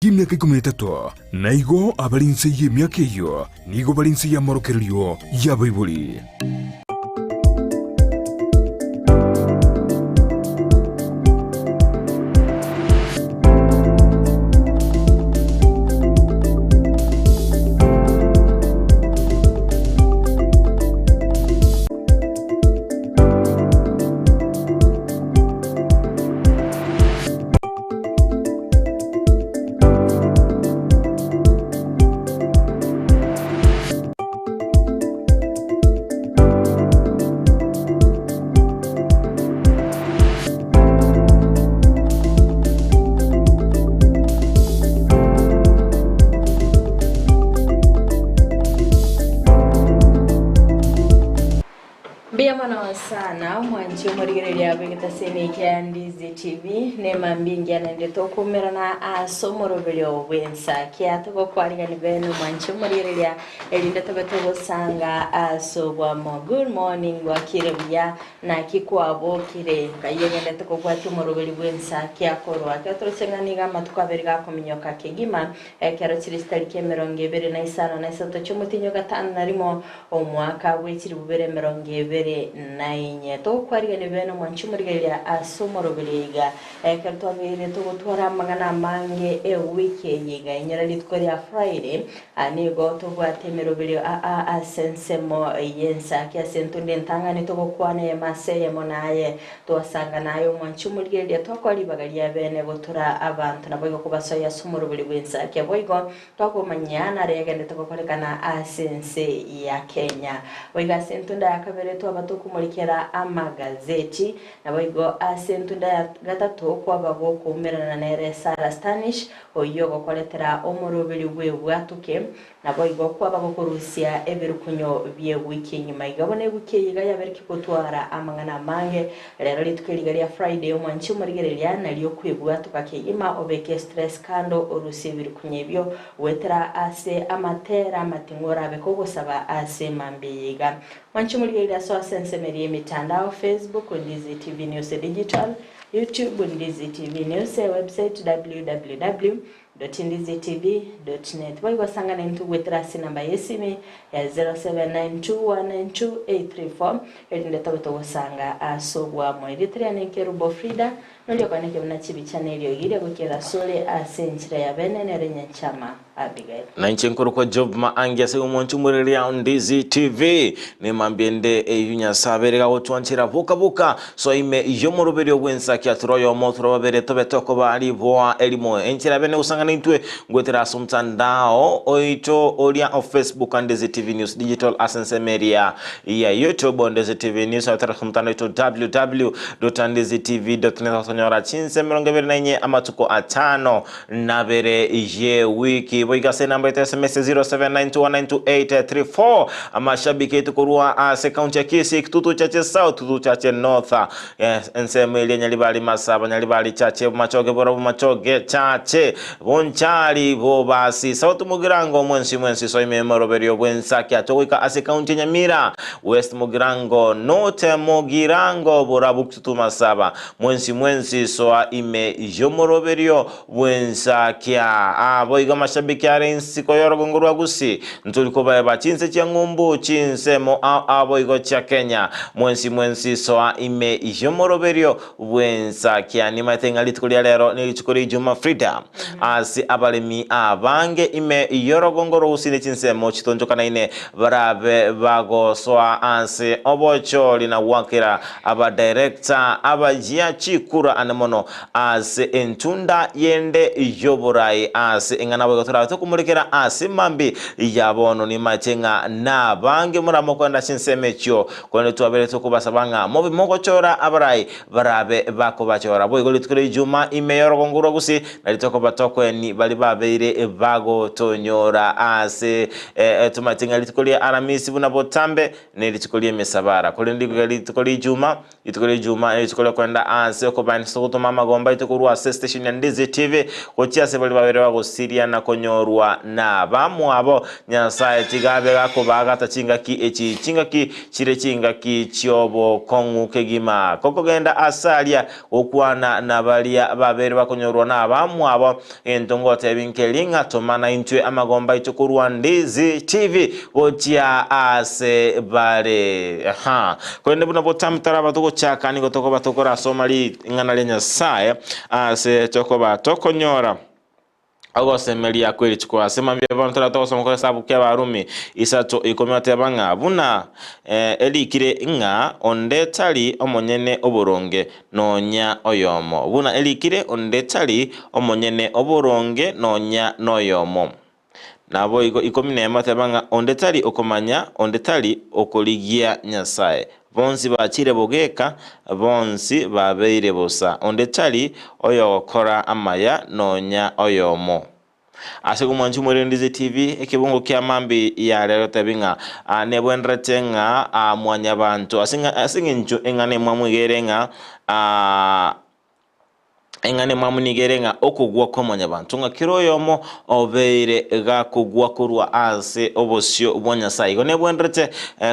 Y'emiaka ikomi na etato, na igo abare inse y'emiaka eyio nigo bare inse y'amorokererio y'abaibori. Mbuya mono sana omwanchi omorigereria bw'egetaseni kia Ndizi TV nemambia engiya naende tokumerana ase omoroberio bw'ensakia togokwarigani bene omwanchi omorigereria erinde tobe togosanga ase obwamo. Good morning bwakire buya naki kwabokire ngai ogendete kobwatia omoroberi bw'ensakia korwa ekero toroche ng'a nigo amatuko abere gakominyoka kegima ekero chire chitariki emerongo ebere na isano na isato chi'omotienyi o gatano na rimo Omwaka bwe chilifu bibere emerongo ebere na inye, togokwarigania bene omwanchi omorigereria ase omoroberi iga, ekero twabeire togotwara amang'ana amange ewiki eye iga. Inyora rituko ria Friday, nigo tobwate emeroberio aa ase ensemo y'ensaki ase entunda entang'ani togokwana eyemo ase eyemo naye twasanga naye omwanchi omorigereria twakoa ribaga ria bene gotura abanto naboigo kobasoyia ase omoroberi bw'ensaki. Boigo Twakomanya nare yagendete gokorekana ase ense ya Kenya. Boigo ase entunda ya kabere twaba tokomorikera amagazeti, naboigo ase entunda ya gatato kwaba gokoumerana nere Sarah Stanish oyio ogokoretera omoroberi bw'ebwatoke, naboigo kwaba gokorusia ebirukunyo bi'ewiki enyima iga. Bono ewiki eye iga yabereki gotwara amang'ana amange. Rero rituko eri iga ria Friday omwanchi omorigereria nario okwebwatoka kegima obeke stress Kando orusie ebirukunya ebio goetera ase amatera amating'u orabe kogosaba ase mambia eye iga. Mwanche morigererie aso ase ensemo eria y'emitandao, Facebook, Ndizi TV News Digital, YouTube, Ndizi TV News, ewebsite www. Ndizitv. Net. Boigo sang'ana intwe goetera ase enamba y'esimi ya 0792192834 erinde tobe togosanga ase obwamo. Erieta riane Nkerubo Frida. Noria okwaneke buna chibicha neriogi riagokiera asore ase enchera ya bene nere nyanchama Abigail. Na inche nkorokwa Job Maangi ase omwancho omwereria Ndizi TV. Nemambia ende eyio Nyasae abere gagotwanchera boka boka soa ime y'omoroberio bw'ensakia tore oyomo tore babere tobe tokoba riboa erimo enchera bene gosangana intwe ngoetera ase omotandao oito oria o Facebook Ndizi TV News Digital ase ensemo eria ya YouTube Ndizi TV News goetera ase omotandao oito www www.ndizitv.net gotonyora chinsa 24 amatuko atano nabere ye wiki boigo ase enamba yaito ya sms 0792192834 amashabiki aito korwa ase county ya Kisii Kitutu Chache South Kitutu Chache North ensemo eria Nyaribari Masaba Nyaribari Chache Bomachoge Borobo Machoge Chache Bonchari Bobasi South Mugirango mwensi mwensi soime emoroberio bw'ensaki togoika ase county ya Nyamira West Mugirango, North Mugirango, borabu Kitutu Masaba, mwensi mwensi soa ime y'omoroberio bw'ensakia. Aa boigo amashabiki are insiko y'orogongo rwa Gusii, ntori kobaeba chinse chia ng'umbu, chinsemo ao ao boigo chia Kenya. Mwensi mwensi soa ime y'omoroberio bw'ensakia. Nimaete ng'a rituko ria rero nerituko ria Frida ase abaremi abange ime y'orogongo rwa Gusii ne chinsemo chitonchokanaine Barabe bagosoa ase obochori na goakera abadirector abayia chikura ane mono ase entunda yende y'oborai ase eng'ana boigo torabe tokomorekera ase mambia ya bono. Nimache ng'a nabange moramokorenda chinsemo echio, korende twabere tokobasaba ng'a mobe mogochora abarai barabe bakobachora. Boigo rituko ria Ijuma ime y'orogongo rwa Gusii Nario tokoba tokoeni baria babeire bagotonyora ase tomanyete ng'a rituko ria Aramisi buna botambe nerituko ri'emesabara, korende rituko ria Ijuma, rituko ria Ijuma nerituko ri'okoenda ase okobani. Ase ogotoma amagomba aito korwa ase station ya Ndizi TV gochia ase baria babere bagosiria na konyorwa nabamwabo. Nyasae tiga abe gakobaagata chingaki echi, chingaki chire chingaki chi'obokong'u kegima. Kokogenda ase aria gokwana na baria babere bakonyorwa nabamwabo, egento ngotebi nkeri ng'a toma naintwe amagomba aito korwa Ndizi TV gochia ase bare. Aha. Korende buna botambe taraba togochaka nigo tokoba tokorasoma ring'ana ria Nyasae ase tokoba tokonyora Ogosemeria kwe rituko ase mambia bono tore togosoma korwa esabu kia Abarumi 3:10 oteba ng'a buna erikire ng'a onde tari omonyene oboronge nonya oyomo. Buna erikire onde tari omonyene oboronge nonya noyomo. Naboigo 11 oteba ng'a onde tari okomanya, onde tari okorigia Nyasae. Bonsi bachire bogeka, bonsi babeire bosa, onde tari oyogokora amaya nonya oyomo. Ase omwanchi omwerendize TV, ekebungo kia mambi ya rero tebi ng'a nebwenerete ng'a mwanyabanto ase eng'encho eng'ana emwamwegere ng'a Eng'ana emwamu nigo ere ng'a okogwa kwa mwanyabanto, ng'a kera oyomo obeire gakogwa korwa ase obosio bwa Nyasae. Igo nebwenerete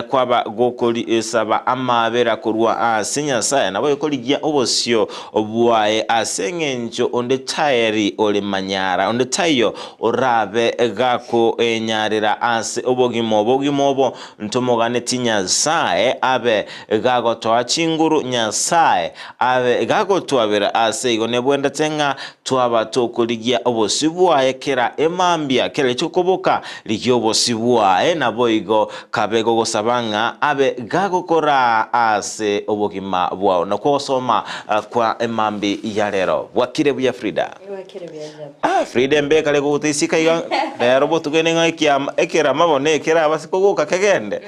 kwaba gokorisaba amaabera korwa ase Nyasae, nabo ekorigia obosio bwaye ase eng'encho onde tari ore manyara, onde taiyo orabe gakoenyarera ase obogima obogima obo ntomoganeti Nyasae abe gagotoa chinguru Nyasae Abe gagotwabera ase igo nebwendete ng'a twaba tokorigia obosio bwaye kera emambia, kera rituko rigia obosio bwaye, naboigo kabe gogosaba ng'a abe gagokoraa ase obogima bwao. Nakwo ogosoma kwa emambi ya rero. Bwakire buya Frida? Bwakire buya Jabu. Ah, Frida embe ekare gogoteisika iga rero botuko ene ng'a ekiama ekerama bono ekerabase kogoka kegende.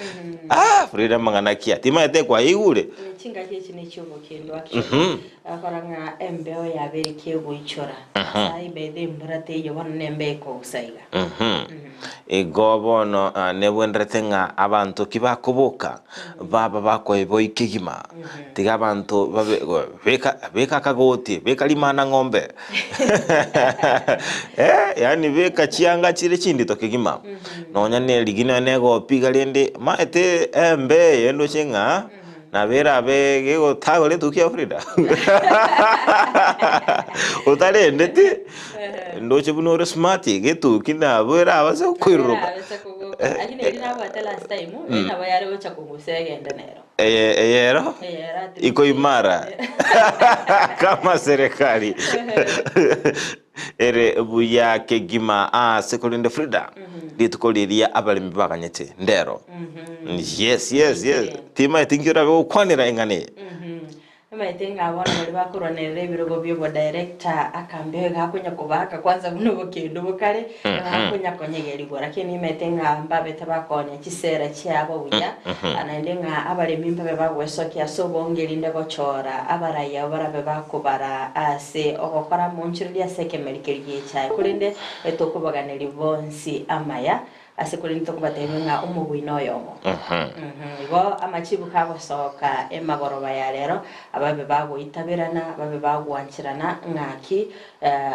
Ah, Frida amang'ana ki aya? Timaete kwaigure? Chingaki echi nechi'obokendu actually. Akora ng'a embeo yabeire kegoichora. Sai by the embura teiyo bono nembeo ekogusa iga. Igo bono nebwenerete ng'a abanto ki bakoboka baba bakoeboyia kegima. Tiga abanto babe beka beka akagoti, beka rimana ng'ombe yaani beka chianga chire chindito kegima. Nonya ne rigina negopiga rende maete embeo eye ndoche ng'a. Nabo erabe gegotagora etukia ya Frida. Otarendeti, ndoche buna ore smart iga etuki nabo erabase koiruruka. Erabase kogoka. Lakini eri nabwate last time, eri nabo yare gocha kogusa egende nero. Eye eyero Eyero ati iko imara kama serikali ere buya kegima ase korende Frida rituko riria abaremi baganyete ndero yes yes yes timaeti nki orabe gokwanera eng'ana eye. Omanyete ng'a bono baria bakorwanerera ebirogo bia obodirector akambeo iga akonya kobaka kwanza buna obokendu bokare, bakonya konyegerigwa lakini nimanyete ng'a mbabete bakonya chisera chiabo buya, naende ng'a abaremi mbabe bagwesokia ase obonge erinde gochora abarai abwo barabe bakobara ase ogokora amonchoreria ase ekemeri keria gi'echae. Korende tokobaganeria bonsi amaya, ase korende tokobatebia ng'a omobui noyomo. Igo amachibu kagosoka emagoroba ya rero, ababe bagoitaberana, babe bagwancherana ng'aki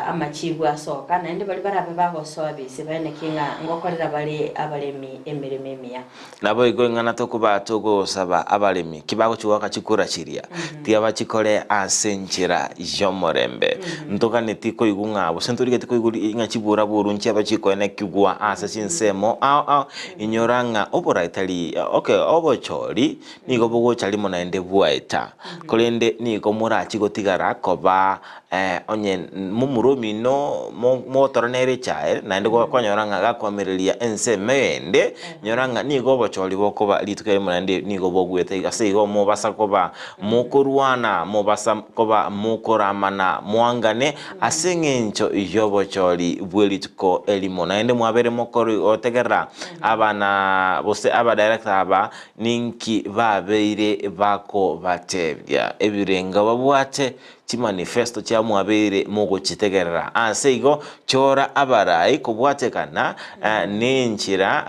amachibu asoka, naende baria barabe bagosoa bise baeneki ng'a ngokorera bare abaremi emeremo emiya. Naboigo ing'ana tokoba togosaba abaremi ki bagochia goaka chikura chiria, tiga bachikore ase enchera y'omorembe. Ntoganeti koigwa ng'a gose ntorigeti koigwa ng'a chibura-buru nchiaba chikoenekigwa ase chinsemo ao ao, inyora ng'a oborai tari okay obochori nigo bogocha rimo naende bwaeta, korende nigo morachie gotigara koba onye momura omino mogotora nere echae, naende kwanyora ng'a gakoamereria ensemo eyende, nyora ng'a nigo obochori bokoba rituko erimo naende nigo bogwete ase igo mobasa koba mokorwana, mobasa koba mokoramana moangane ase eng'encho y'obochori bwe rituko erimo. Naende mwabere mokorotegerera abana gose abadirector aba ninki babeire bakobatebia ebirengo babwate Chimanifesto chia mwabeire mogochitegerera. Ase igo chora abarai kobwatekana nenchera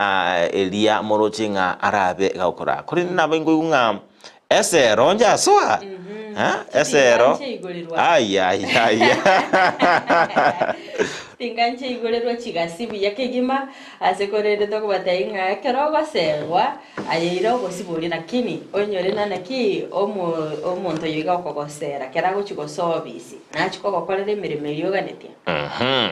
eria moroche ng'a arabe gakora. Korende nabo inkoigwa ng'a Esero njasoa? Ha? Esero. Chitinga nchaigorerwa. Ai ai ai. Chitinga nchaigorerwa chigasi buya kegima ase korende tokobatebia ng'a ekero ogoserwa aye ira ogosiboria lakini onyore na naki omo omonto oyo iga okogosera kera agochi gosoa obisi nachi kogokorera emeremo eria oganetie. Mhm.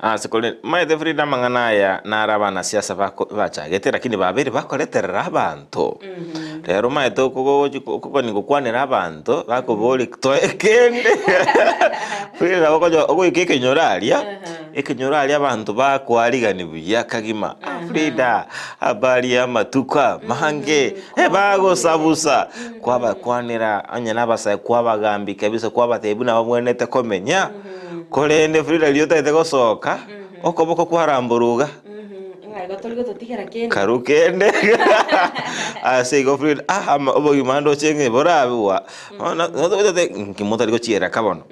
Ase kore maete Frida amang'ana aya naro abanasiasa bako bachagete lakini babeire bakoreterera abanto. Rero maete okogochi okogani gokwanera abanto bakoboria toe kende Frida nabo okonyo ogoika ekenyoro aria, ekenyoro aria abanto bakoarigani buya kagima, ah Frida habari ya amatuko amange, bagosabusa, kwabakwanera onye na abasae kwabagambia kabisa kwabatebia buna babwenerete komenya. Korende Frida riria otagete gosoka, okoboko kwaramborwa iga. Ng'a igo tori gototigera kende. Karu kende. Ase igo Frida, ah ama obogima ndoche ng'a borabe bwa. Bono notobwate nki motari gochiereka bono.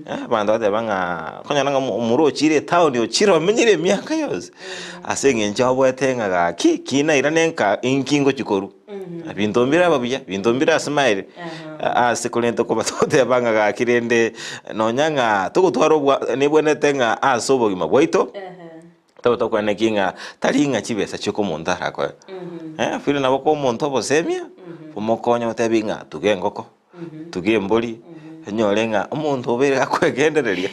Abanto bateba ng'a okonyora ng'a omoro ochire etown ochire omenyire emiaka yonsi, ase eng'encho abwate ng'a gaki, ki nairane nka inki ngochi korwa. Ebinto mbiraba buya, ebinto mbire ase maere, ase korende tokoba togoteba ng'a gaki rende nonya ng'a togotwara obwa nebwenerete ng'a ase obogima bwaito, tobe tokwaneki ng'a tari ng'a chibesa chioka omonto arakoe. Bire nabo koa omonto obosemia, omokonye omotebi ng'a tuga engoko, tuga embori, onyore ng'a omonto obeire gakwegendereria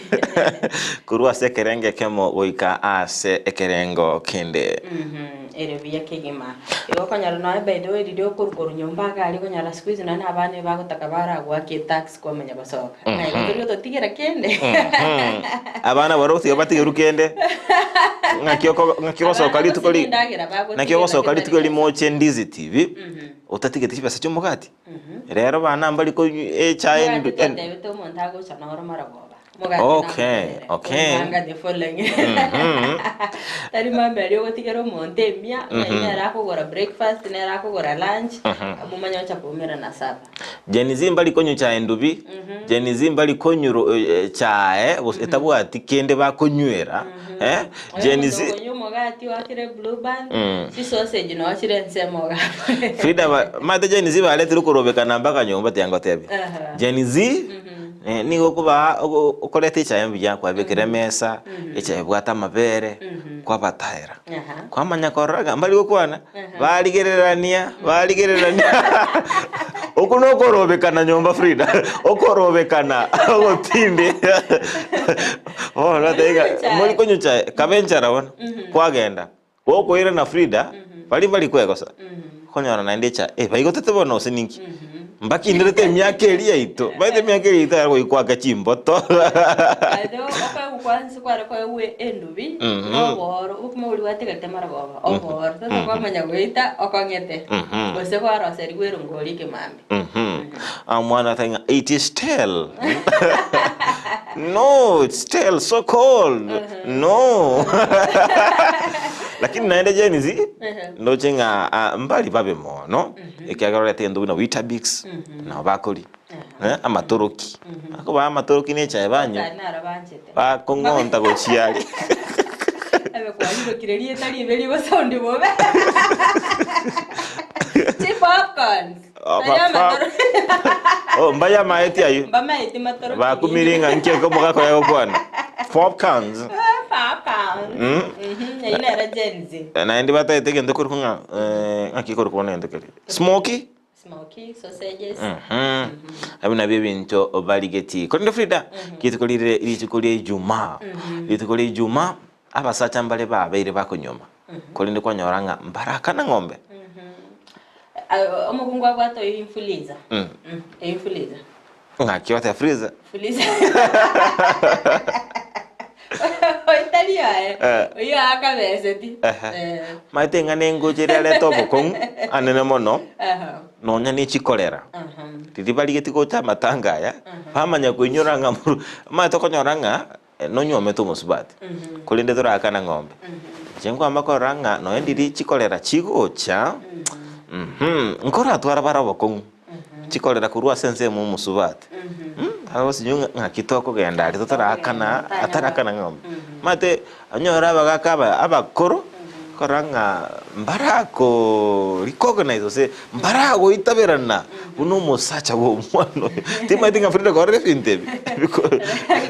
korwa ase ekerengo ekemo goika ase ekerengo kende. Ere buya kegima. Igo okonyora nonya by the way riria okorwa korwa nyomba iga aria okonyora siku hizi nonya na abana ebagotaka baragoake etaxi kwamanya gosoka. Ng'a igo tori gototigera kende. Abana barobwo tiga batigerwe kende, ng'aki oko ng'aki ogosoka Abana rituko gose ri nendagera naki bagotigera ogosoka lakini rituko tari erimo besa. oche Ndizi TV, otatigeti chibesa chia omogati. Rero bana mbari konywa echae Omogati endu en twatebete omonto agocha noro marogoba. Omogati Okay, namokorere. okay. Omobanga the following. Tari mambia aria ogotigera omonto emia, ng'ai nere akogora breakfast, nere akogora lunch, momanye gocha koumerana supper. Gen Z mbari konywa chae endubi, Gen Z mbari konywa echae gose etabwati kende bakonywera, eh, Gen Oyo Z omonto okonywa omogati oakire blue band, chisausage noo chire ensemo iga. Frida ba omanyete Gen Z baretire okorobekana mpaka nyomba tiga ngotebie. Aha. Gen Z nigo okobaa ogo okoreta echae buya kwabekera emesa, echae ebwate amabere, kwabataera. Aha. Kwamanya korora ng'a mbari gokwana, barigererania, barigererania okwo nokorobekana nyomba Frida, okorobekana ogotindi bono oteba ng'a mori konywa echae, kabe enchara bono, kwagenda, gokoirana Frida, baria mbari kwegosa, okonyora naende echae, eh baigotete bono gose ninki? Mbakinderete emiaka eria yaito, baete emiaka eria yaito yare goikwaka chimboto. By the way, okoegwa kwa nse kware koegwa endubi, na obooro, obokima boria bwatigarete marogoba, obooro, tata kwamanya goita okong'ete, gose kwaroserigwe erongori ekemambia. Omwana ateba ng'a it is stale. No, it's stale, so cold. No. Lakini naende Gen Z, ndoche ng'a ah, mbari babe mono. Ekiagera orete egento buna Weetabix, nabo bakoria, eh, amatoroki. Bakobaa amatoroki na echae banywa, Abasae naro banchete. bakong'onta gochia aria. Ebe kwarirokire rieta ribe rigosaundi bobe. Chipopcorns. Oh, Tari ba- amatoro- Oh, mbayamaeti ayio. Mbamaeti matoroki. Bakumire ng'a nki eke omogaka oye agokwana. Popcorns. Popcorns. Mhm, eyio nere Gen Z. Naende batagete egento korokwa ng'a eh, ng'aki korokwa bono egento keria? Smoky? Smoky, sausages. Mhm. Abio nabio ebinto barigeti. Korende Frida, rituko rire rituko ria Ijumaa. Rituko ria Ijumaa, abasacha mbare babeire bakonyuoma. Korende kwanyora ng'a mbarakana ng'ombe. Ah, Omokungu abwate oyo influenza. Influenza. Ng'aki oteba Friza? Fuliza. Oitari aye. Eh. Oyo akabeseti. Ehe. Eh. Maete ng'a nengocha eria arete obokong'u anene mono, Aha. nonya ne chikorera. Aha. Riria barigeti gocha amatanga aya, bamanya koinyora ng'a moru, omanyete okonyora ng'a nonyuomete omosubati, korende torakana ng'ombe. Inche nkwamba korora ng'a nonya ndiria chikorera chigocha, mh, nkoratwara bare obokong'u. Chikorera korwa ase ensemo omosubati. Agosinywa ng'a ng'aki tokogenda aria totarakana atarakana ng'ombe. Omanyete onyore abagaka aba abakoro, Ogochikora ng'a mbarako recognize gose mbaragoitaberana buna omosacha bw'omwana oyo. Timanyeti ng'a Frida korora ebinto ebi biko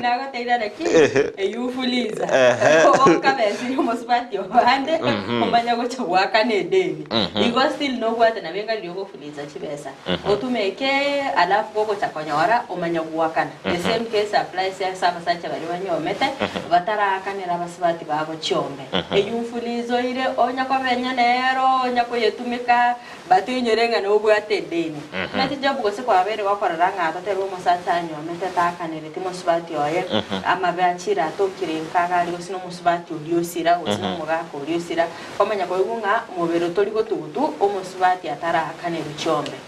Nagoteira naki Ehe. eywo fuliza Ehe. okabesiri omosubati obande omanye gocha goakana edeni igo still nobwate nabo engari riria ogofuliza chibesa otumeke alafu gogocha konyora omanye goakana the same case applies ase abasacha baria banyomete bataraakanera abasubati babo chiombe Eyio mfulizoire, onya kobenya nero, onya koyetumeka, but oinyore ng'a nobwate edeni. Omanyete Job gose kwabeire gokorora ng'a totebe omosacha anyuomete taakanereti mosubati oye, amabe achire atokire nka iga aria gose nomosubati oria osira gose nomogaka oria osira, kwamanya koigwa ng'a mobere tori gotugutu omosubati ataraakanerwa chiombe.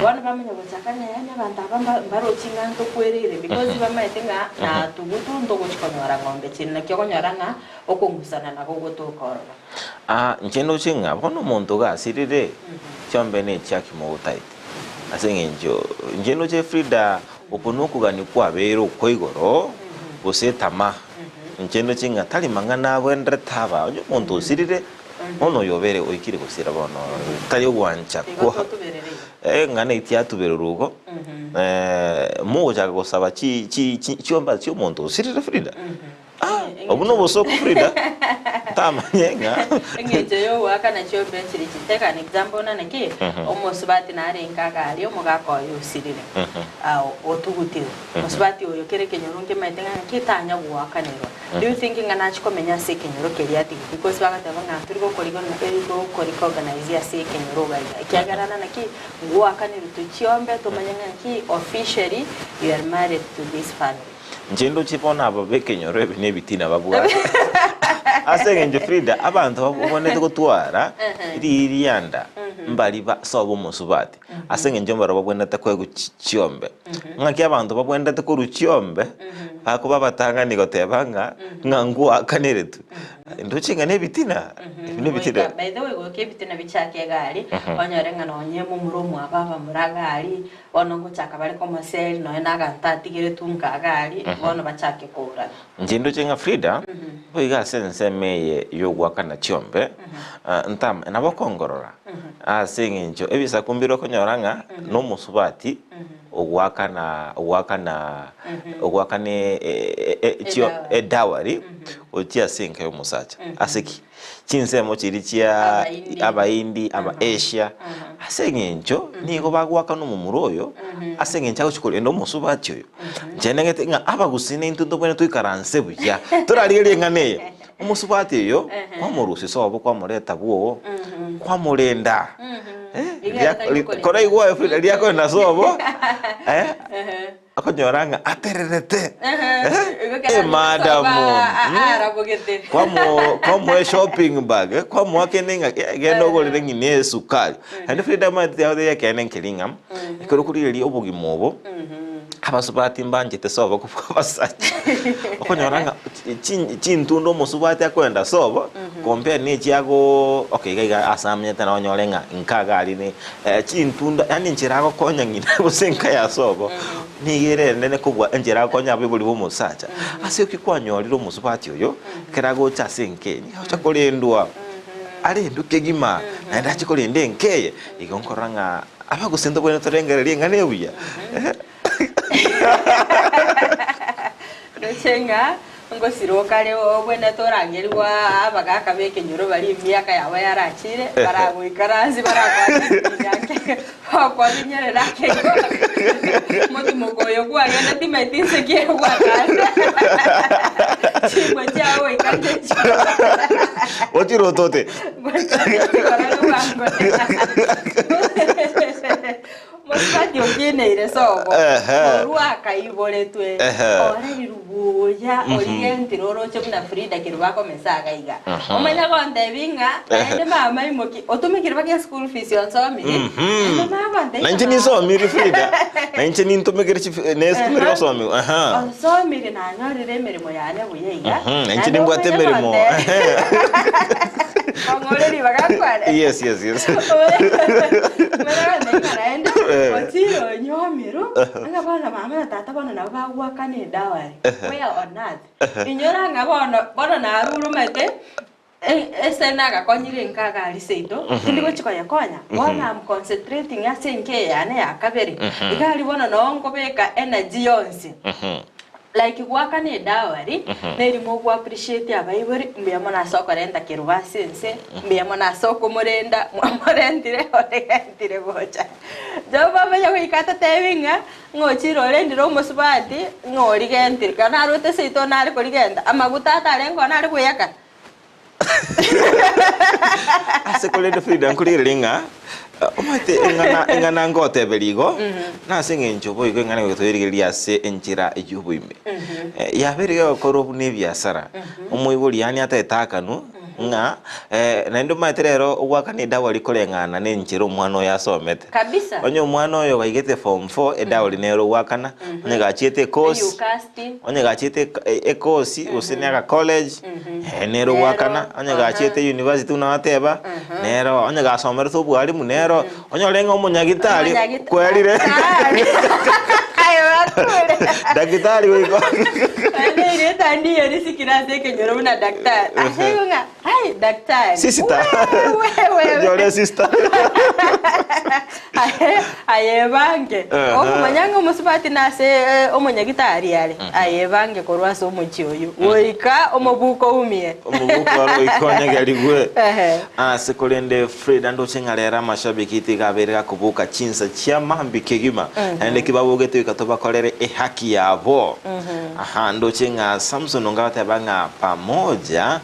Bono bamanya gochaka ng'a yaani abanto aba mba mbarochi ng'a ntokwereire because bamaete ng'a natugutu ntogochi konyora ng'ombe chire naki okonyora ng'a Okong'usana nabo gotoka ororo. Aa, inche ndoche ng'a bono omonto gasirire, chiombe nechiaki mogotaete. Ase eng'encho inche ndoche Frida, oko nokogania kwabeire okwa igoro, gose etama. Inche ndoche ng'a tari mang'ana abwenerete aba, onye omonto osirire, bono oyo obere oikire gosira bono, tari ogwancha Igo kwa totuberere igo. eng'ana eye tiatubererwa igo, mogochaka gosaba chi chi chi chiombe ase omonto osirire Frida. Ah, obwo nobosoku Frida, ntamanye ng'a Eng'encho y'ogoakana chiombe chiri chi take an example buna naki omosubati narenge agaria omogaka oye osirire ah, otugutirwe mosubati oyo kere ekenyoro nkemaete ng'a naki tanya goakanerwa do you think ng'a nachia komenya ase ekenyoro keria atige because bagateba ng'a tori gokorecognize ase ekenyoro iga iga ekiagera naki ngoakanerwe twe chiombe tomanye ng'a naki officially you are married to this family. Inche ndoche bono aba b'ekenyoro ebi nebitina babwate. Ase eng'encho Frida, abanto babwenerete gotwara ririanda mbari ba sobo omosubati, ase eng'encho mbaro babwenerete koegwa chi chiombe. Ng'aki abanto babwenerete korwa chiombe, bakoba abatang'ani goteba ng'a, ng'a ngoakaneretwe. Ndoche ng'a nebitina, ebi nebitina. Goika, by the way goika ebitina bichake iga aria, onyore ng'a nonye momura omwabo abamura iga aria, Bono ngochaka bare komoseri nonya naganto atigeretwe nka gari, bono bachake kourana. Inche ndoche ng'a Frida, boigo ase ensemo eye y'ogoakana chiombe, ntama nabo okongorora ase eng'encho ebisaku mbire okonyora ng'a nomosubati ogoakana ogoakana ogoakana edowry gochia ase enka y'omosacha. Ase ki? Chinsemo chiria chia Abaindi, aba Asia, ase eng'encho nigo bagoakana omomura oyo ase eng'encho agochia korenda omosubati oyo. Inche neng'ete ng'a abagusii naintwe ntobwenerete toikaranse buya, torarigererie eng'ana eye. Omosubati oyo kwamorusia sobo kwamoreta bwogo, kwamorenda koraigwe aye riria akorenda sobo. Okonyora ng'a atererete emadamu kwamoa eshopping bag, kwamoa kende ng'a genda ogorere ng'ina esukari. Naende Frida omanyete yagotebi ekeene nkeri ng'a, ekero okorigereria obogima obo, abasubati mbanchete sobo kobua abasacha. Okonyora ng'a chintunda omosubati akoenda sobo, compare na echi agoo okay iga iga ase amenyete nabo onyore ng'a nka iga aria ne chintunda yaani enchera agokonya ng'ina gose enka ya sobo, nigo ere enene kobua enchera agokonya abaibori ba omosacha. Ase oki kwanyorire omosubati oyo, ekero agocha ase enka eye, nigo agocha korendwa, arendwe kegima, naende ache korenda enka eye, igo nkorora ng'a abagusii ntobwenerete torengererie eng'ana eye buya. Roche ng'a ngosira okare obwenerete orangerigwe abagaka b'ekenyoro baria emiaka yabo yarachire, baragoikaransie barakoabinyerere bakoabinyerere ake igo, motimoko oyo kwagenda timaeti inse ki egwakande chimbwa chiao goika inche Ochirotote. goika inche chikorore bwango. Mosubati okineire sobo, korwa akaiboretwe, orerirwe buya, origentire oroche buna Frida kerubo akomesa iga iga. Omanye gontebia ng'a naende mama imoki, otumekire mpaka eschool fees onsomiri, naende omanye gontebia Na inche ng'a ninsomiri Frida, na inche nintomekere chife nesitumire gosomiwa, aha. Onsomiri nanyorire emeremo yane buya iga, Na inche naende nimbwate omanye emeremo. gontebia Kong'ore ribaga kwane. Yes, yes, yes. Otire onywomirwe, ng'a bono mama na tata bono nabo bagoakana edowry, where on earth? Inyora ng'a bono, bono narure omanyete. Ase nagakonyire enka iga aria seito, tindi gochia koyekonya, bono am concentrating ase enka eye yane ya kabere, iga aria bono noo nkobeka energy yonsi. Like goakana edowry, nerimo ogo appreciate abaibori, mbuya mono ase okorenta kerubo ase ense, mbuya mono ase okomorenda, mwamorentire oregentire gocha. Job amanye goika atotebi ng'a, ng'a ochire orendire omosubati, ng'a origentire, ekero narwete seito nare korigenta, amaguta atarenge oo nare koyaka. Ase korende Frida nkorigereria ng'a omanyete eng'ana eng'ana ngoteberia igo, nase eng'encho boigo eng'ana eye toyerigereria ase enchera y'oboime. Yabeire gegokorwa buna ebiasara, omoibori yaani ataete akanwa ng'a naende omanyete rero ogoakana edowry koreng'ana na enchera omwana oyo asomete. Kabisa. Onye omwana oyo gaigete form four, edowry nere ogoakana, onye gachiete ecourse, Eyukasti. onye gachiete ekosi gose ne aga college, nere ogoakana, onye gachiete university buna gwateba, nero, onye gasomerete obwalimu nero, onye orenge omonyagitari Omonyagita- kwerire. Daktari. Aye bakure. Daktari goika Naende erieta ndiyo risikire ase ekenyoro buna daktari. Ase igo ng'a, ai daktari. Sister. Wewe, wewe. Nyore sister. Aye, aye ebange. Ehe. Okomanya ng'a omosubati nase eh, omonyagitari are, aye ebange korwa ase omochie oyio. Goika omobuko oumie. Omobuko aro goika onyegerigwe. Ehe. Ase korende Frida ndoche ng'a rero amashabiki tiga abeire gakoboka chinsa chia mambia kegima naende ki babogete goika tobakorere ehaki yabo. Aha ndoche ng'a Samson onga agateba ng'a pamoja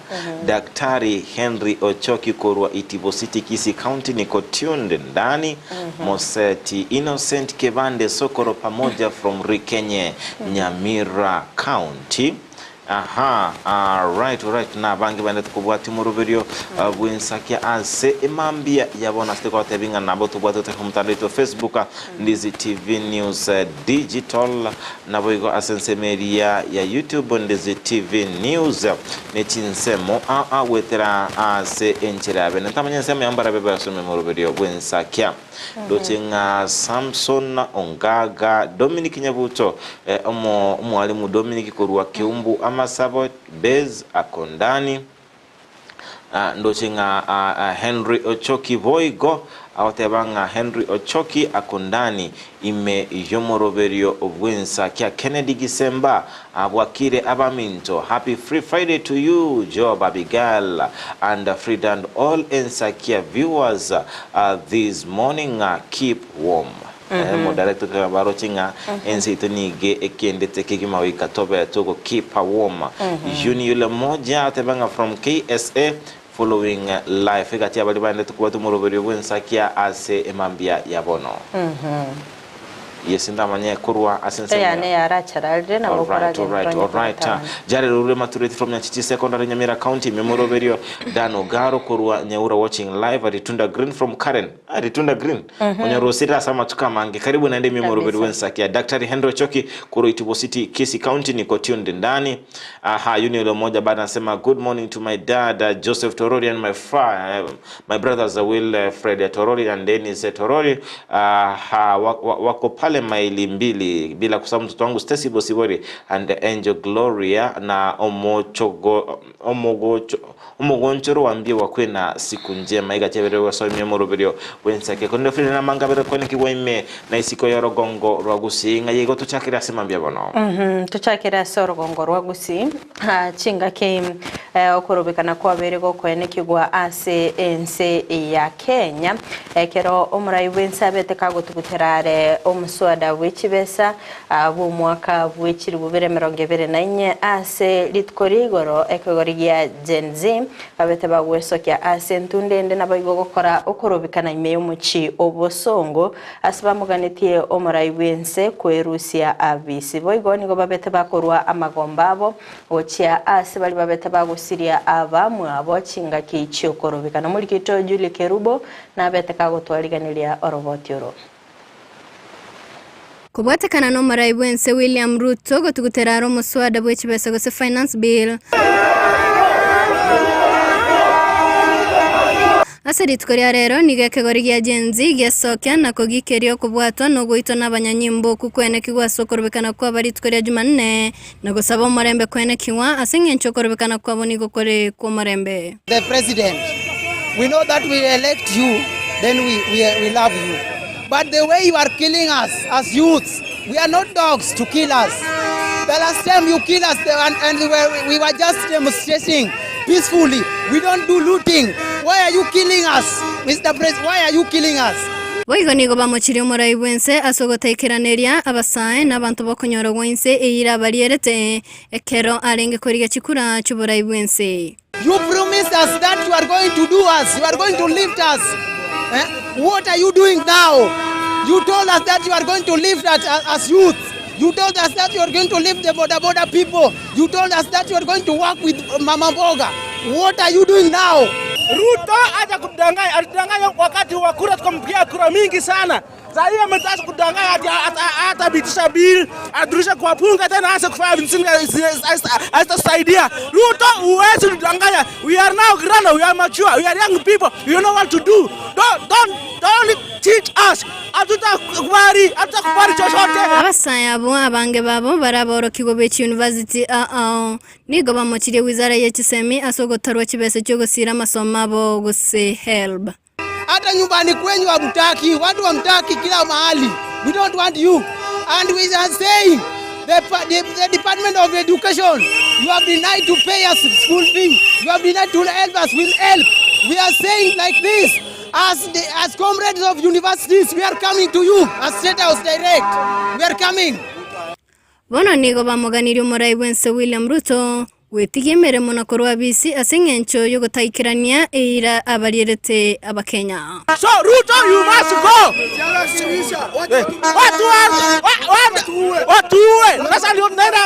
Daktari Henry Ochoki korwa Itibo City Kisii County niko tuned ndani Moseti Innocent Kebande Sokoro pamoja from Rikenye Nyamira County. Aha, alright, alright, na abange bande tokobwatia omoroberio ah, bw'ensakia ase emambia ya bono ase togotebi ng'a nabo tobwate gotoka omotandao oito wa Facebook, ah, Ndizi TV News eh, Digital, naboigo ase ensemo eria ya YouTube Ndizi TV News, ne chinsemo aa goetera ase enchera ya bene. Ntamanya ensemo ya mbarabe basome omoroberio bw'ensakia. Ndoche ng'a Samson Ongaga, Dominic Nyabuto, omo omwalimu Dominic korwa Keumbu Amasabo, Bez Akondani, ndoche ng'a Henry Ochoki boigo agoteba ng'a Henry Ochoki Akondani ime y'omoroberio bw'ensakia Kennedy Gisemba abwakire abaminto Happy free Friday to you Job Abigail and Frida and all Ensakia viewers this morning keep warm. Omodarector tokaba baroche ng'a ense yaito nigo ekendete kegima goika tobe togo keep warm. Yuni yule moja ateba ng'a from KSA Following life egati y'abaria baendete kobwata omoroberio bw'ensakia ase emambia ya bono. Yes, ndamanye korwa ase ensemo ya. Eyane yarachararire nabo Alright, okoragenda alright, onye alright. kobatabana. Jared Orure Matureti from Nyachichi Secondary, Nyamira County, Memoroberio. Dan Ogaro korwa Nyaura watching live. Aritunda Green from Karen. Ah, Ritunda Green. Onyarosire ase amatuko amange. Karibu naende Memoroberio Kabisa. bw'ensakia. Daktari Henry Ochoki korwa Itibo City, Kisii County, niko tuned ndani. Aha, yule yule mmoja bado anasema good morning to my dad uh, Joseph Torori and my fa uh, my brothers uh, Will uh, Fred Torori and Dennis uh, Torori uh, wako pale maili mbili, bila kusahau mtoto wangu Stacy Bosibori and Angel Gloria na Omochogo Omogocho Omogonchoro wambie wakwe na siku njema igachebere gosomia omoroberio bw'ensake korende Frida na mangabere kwenekigwa ime na isiko y'orogongo rwa Gusii ng'a yaigo tochakere ase mambia bono. Tochakere ase orogongo rwa Gusii chingaki okorobekana kwabeire gokoenekigwa ase ense ya Kenya ekero omorai bw'ense abete kagotugutera are omoswada bw'echibesa bw'omwaka bwe chilifu bibere emerongo ebere na inye ase rituko ria igoro ekegori gia Gen Z babete bagwesokia ase entunda ende naboigo gokora okorobekana ime y'omochie obosongo ase bamoganetie omorai bw'ense kwerusia abisi. Boigo nigo babete bakorua amagomba abo gochia ase baria babete bagosiria abamwabo chingaki chi'okorobekana. Omoriki oito Julie Kerubo nabete kagotwariganeria oroboti oro. Kobwatekana nomorai bw'ense William Ruto gotugutera are omoswada bwe chibesa gose Finance Bill. Ase rituko ria rero nigo ekegori gia Gen Z gesokia na kogikeria okobwatwa na ogoitwa nabanyanyimbo okwo kwenekigwa ase okorobekana kwaba rituko ria Jumanne, na gosaba omorembe kwenekigwa ase engencho okorobekana kwabo nigo kore kw'omorembe. The president we know that we elect you then we, we, we love you but the way you are killing us as youths we are not dogs to kill us the last time you kill us and, and we, were, we were just demonstrating peacefully we don't do looting why are you killing us Mr. President why are you killing us Boigo nigo bamochirie omorai bw'ense ase ogotaikeraneria abasae na abanto b'okonyora gwa inse eira abarierete, ekero arenge korigia chikura chi'oborai bw'ense. You promised us that you are going to do us, you are going to lift us. Eh? What are you doing now? You told us that you are going to lift us as youth. You told us that you are going to lift the boda boda people. You told us that you are going to work with Mama Mboga. What are you doing now? Ruto acha kudanganya, alitudanganya wakati wa kura, tukampigia kura mingi sana. Sasa hivi ametaka kudanganya ati atapitisha bill, aturudishe kwa bunge tena aanze kufanya vitu hazitasaidia. Ruto, huwezi kudanganya. We are now grown, we are mature, we are young people. We know what to do. Don't, don't, don't teach us. Hatutakubali, hatutakubali chochote. Abasae abwo abange babo bare aborokigwa be chiyunivasiti ao nigo bamochirie wizara ye chisemi ase ogotarwa chibesa chi'ogosira amasomo abo gose HELB. Hata nyumbani kwenyu hamtaki, watu hamtaki kila mahali. We don't want you. And we are saying the, the, the Department of Education, you have denied to pay us school fee. You have denied to help us with help. We are saying like this, as, the, as comrades of universities, we are coming to you as State House Direct. We are coming. Bono nigo bamoganirie omorai bw'ense William Ruto gwetigia emeremo na korwa abisi ase eng'encho y'ogotaikerania eira abarierete Abakenya. So Ruto, you must go. Watu watuue. Sasa ndio tunaenda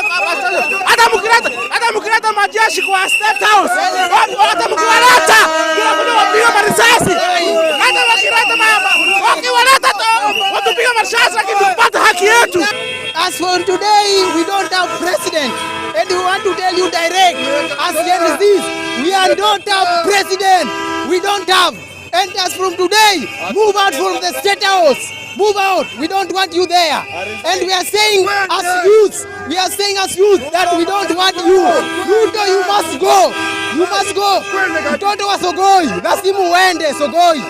hata mkileta hata mkileta majeshi kwa State House. Hata mkiwaleta tunakuja wapiga marisasi. Hata wakileta mama wakiwaleta watupiga marisasi lakini tupate haki yetu. As for today, we don't have president. And we want to tell you direct, as Gen Zs, we are don't have president. We don't have. And as from today, move out from the state house. Move out. We don't want you there. And we are saying as youths, we are saying as youth that we don't want you. Ruto, you must go. You must go. Mtoto wa Sogoi, lazima uende Sogoi.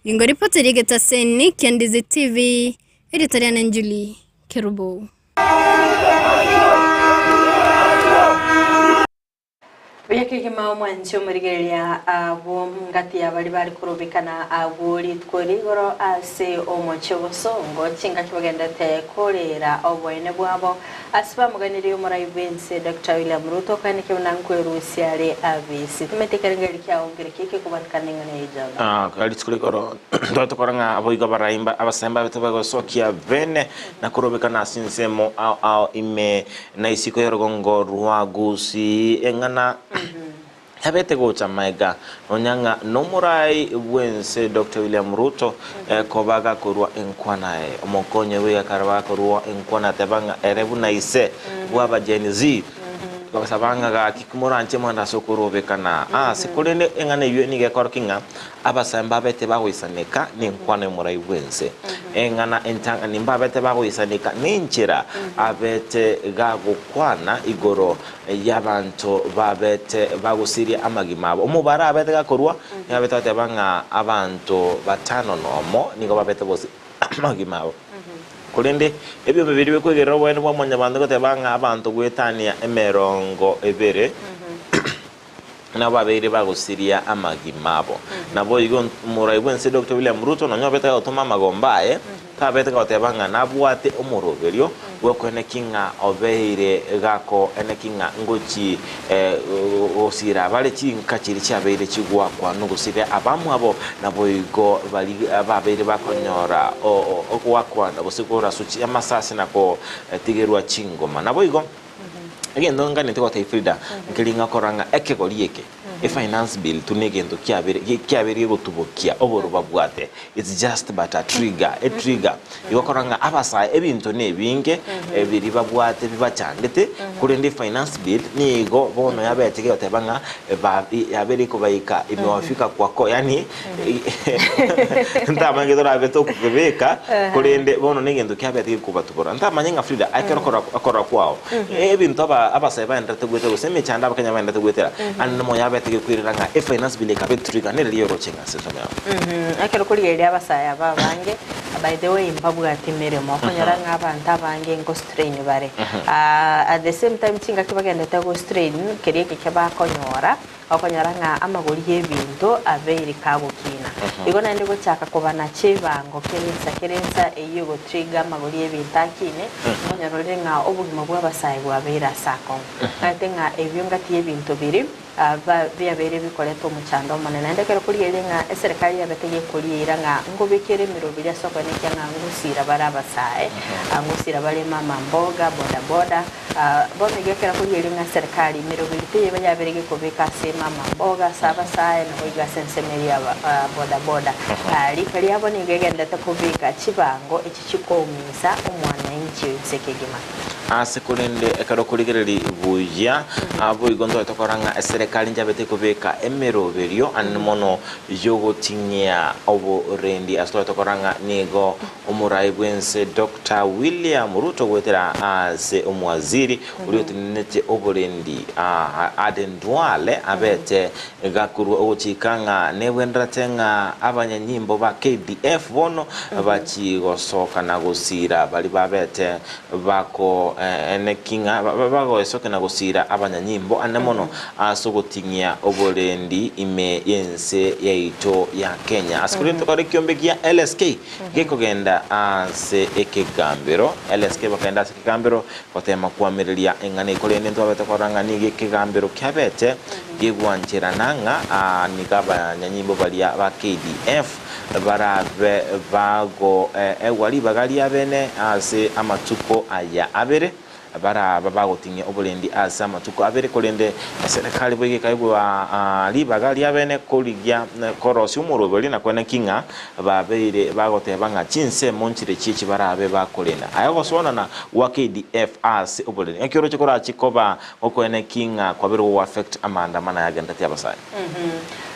Ingoripoti Getaseni, Kendizi TV, Editorial Njuli, Kerubo. Buya kegima omwanchi omorigereria abwo ngati ya bari bari korobekana abwo rituko rigoro ase omochi obosongo chingaki bagendete korera oboene bwabo ase bamoganirie omorai bwense Dr. William Ruto kwaneke buna nkwerusia are abisi tumete kerengeri kiao ngere kike kubatikana eng'ana ya ijaba. Ah, rituko rigoro twatokora ng'a aboigo baraimba abasemba bete bagosokia bene na korobekana ase ensemo ao ao ime na isiko ya rogongo rwa Gusii eng'ana yabete gocha maega onyang'a nomorai bwense Dr. William Ruto kobaga korwa enkwanae omokonye we akaraba korwa enkwana tebanga ere buna ise bwaba Gen Z bakasabanga gaki kimoranche mwanda sokorobekana ase korende eng'ana eywo nigo ekoro king'a abasae babete bagoisaneka nenkwana emorai bwense eng'ana entang'ani mbabete bagoisaneka nenchera abete gagokwana igoro y'abanto babete bagosiria amagima abo omobara abete gakorwa nigo abete bateba ng'a abanto batano nomo nigo babete bosi amagima abo korende ebio bibiri bikwegerera obwene bwa mwanyabanto goteba ng'a abanto gwetania emerongo ebere nabo babeire bagosiria amagima abo nabo igo morai bwense Dr. William Ruto nonye obete gotoma amagomba aye kabete goteba ng'a nabwate omoroberio bwokoeneki ng'a obeire gako eneki ng'a ngochi gosira bare chinka chiri chiabeire chigwakwa nogosiria abamwabo nabo igo bari babeire bakonyora ogwakwana gose korasuchi amasasi na kotigerwa chingoma nabo igo egento nganete gotebia Frida nkeri ng'akora ng'a ekegori eke. E-finance bill tu negento kiabere kiabere gegotubokia oborwa babwate it's just but a trigger a trigger igo okora ng'a abasae ebinto na ebinge biri babwate bibachandete korende e-finance bill nigo bono yabete gegoteba ng'a ba yabere ekobaika imewafika kwako yaani ntamanye gento orabe tokobeka korende bono negento kiabete gekobatubora ntamanye ng'a Frida ekero okora okorora kwao ebinto aba abasae baenderete goetera gose emechando abakenya baenderete goetera ande moyo abete gekoirera ng'a efinance bill ekabe etrigger nere riria oroche ng'a ase ensemo yao. Ekero korigereria abasae aba abange by the way mbabwati meremo okonyora ng'a abanto abange nko strain bare at the same time chingaki bagendete go strain keria eke bakonyora Okonyora ng'a amagori y'ebinto abeire kagokina. Igo naende gochaka kobana chibango kera ensa kera ensa eyio egotrigger amagori y'ebinto akine, nkonyora ore ng'a obogima bw'abasae bwabeire ase akong'u. Naete ng'a ebio ngati y'ebinto biri ba biabeire bikoreta omochando omonene. Naende ekero korigereria ng'a eserekari yabete gekoriera ng'a ngobekere emeroberi ase okoenekia ng'a ngosira bare abasae, ngosira bare mama mboga, boda boda, Bono igo ekero korigereria ng'a serikali emeroberi teyeba yabere gekobeka ase mama mboga, ase abasae, naboigo ase ensemo eria ya boda boda. Rika riabo nigo egenderete kobeka chibango echi chikoumisa omwananchi o inse kegima. Ase korende ekero okorigereria buya, boigo ntobe tokora ng'a eserekari njabete kobeka emeroberio anene mono yogoting'ia oborendi. Ase tobe tokora ng'a nigo Omorai bw'ense Doctor William Ruto goetera ase omowaziri oria otenenete oborendi Aden Duale abete gakorwa ogochika ng'a nebwenerete ng'a abanyanyimbo ba KDF bono bachie gosoka na gosira baria babete bako eneki ng'a bagoesokia na gosira abanyanyimbo ande mono ase ogoting'ia oborendi ime y'ense yaito ya Kenya. Ase korende tokore ekiombe gia LSK gekogenda ase ekegambero. LSK bakagenda ase ekegambero gotema koamereria eng'ana eye, korende ntwabete korora ng'a nigo ekegambero kiabete gegwancherana ng'a nigo abanyanyimbo baria ba KDF barabe bagoegwa ribaga riabene ase amatuko aya abere. Baraba bagoting'ia oborendi ase amatuko abere, korende eserekari boigo ekaegwa ribaga riabene korigia korosia omoroberi na koeneki ng'a babeire bagoteba ng'a chinsemo nchire chi'echi barabe bakorenda. Aya ogosoanana gwa KDF ase oborendi ng'aki oroche korache koba gokoeneki ng'a kwabeire gogo affect amaandamano aya agenderete abasae.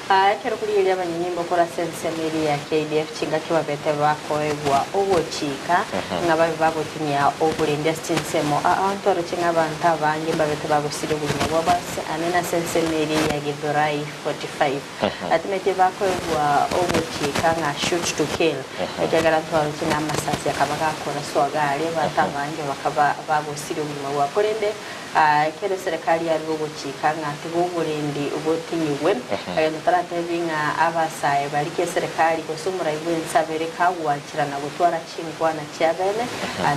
Ekero korigereria abanyanyimbo korwa ase ensemo eria ya KDF chingaki babete bakoegwa ogochika ng'a babe bagotinyia oborendi ase chinsemo aa ntoroche ng'a abanto abange mbabete bagosiria obogima bwabo ase ane nase ensemo eria ya Githurai 45 atimeti bakoegwa ogochika ng'a shoot to kill ekiagera ntwaroche ng'a amasasi akaba gakoraswa iga aria abanto abange bakaba bagosiria obogima bwabo korende Ekero eserekari yarure ogochika ng'a tiga oborendi botinyigwe, egento toratebi ng'a abasae barike eserekari gose omorai bw'ense abere kagwancherana gotwara chinkwana chiabene,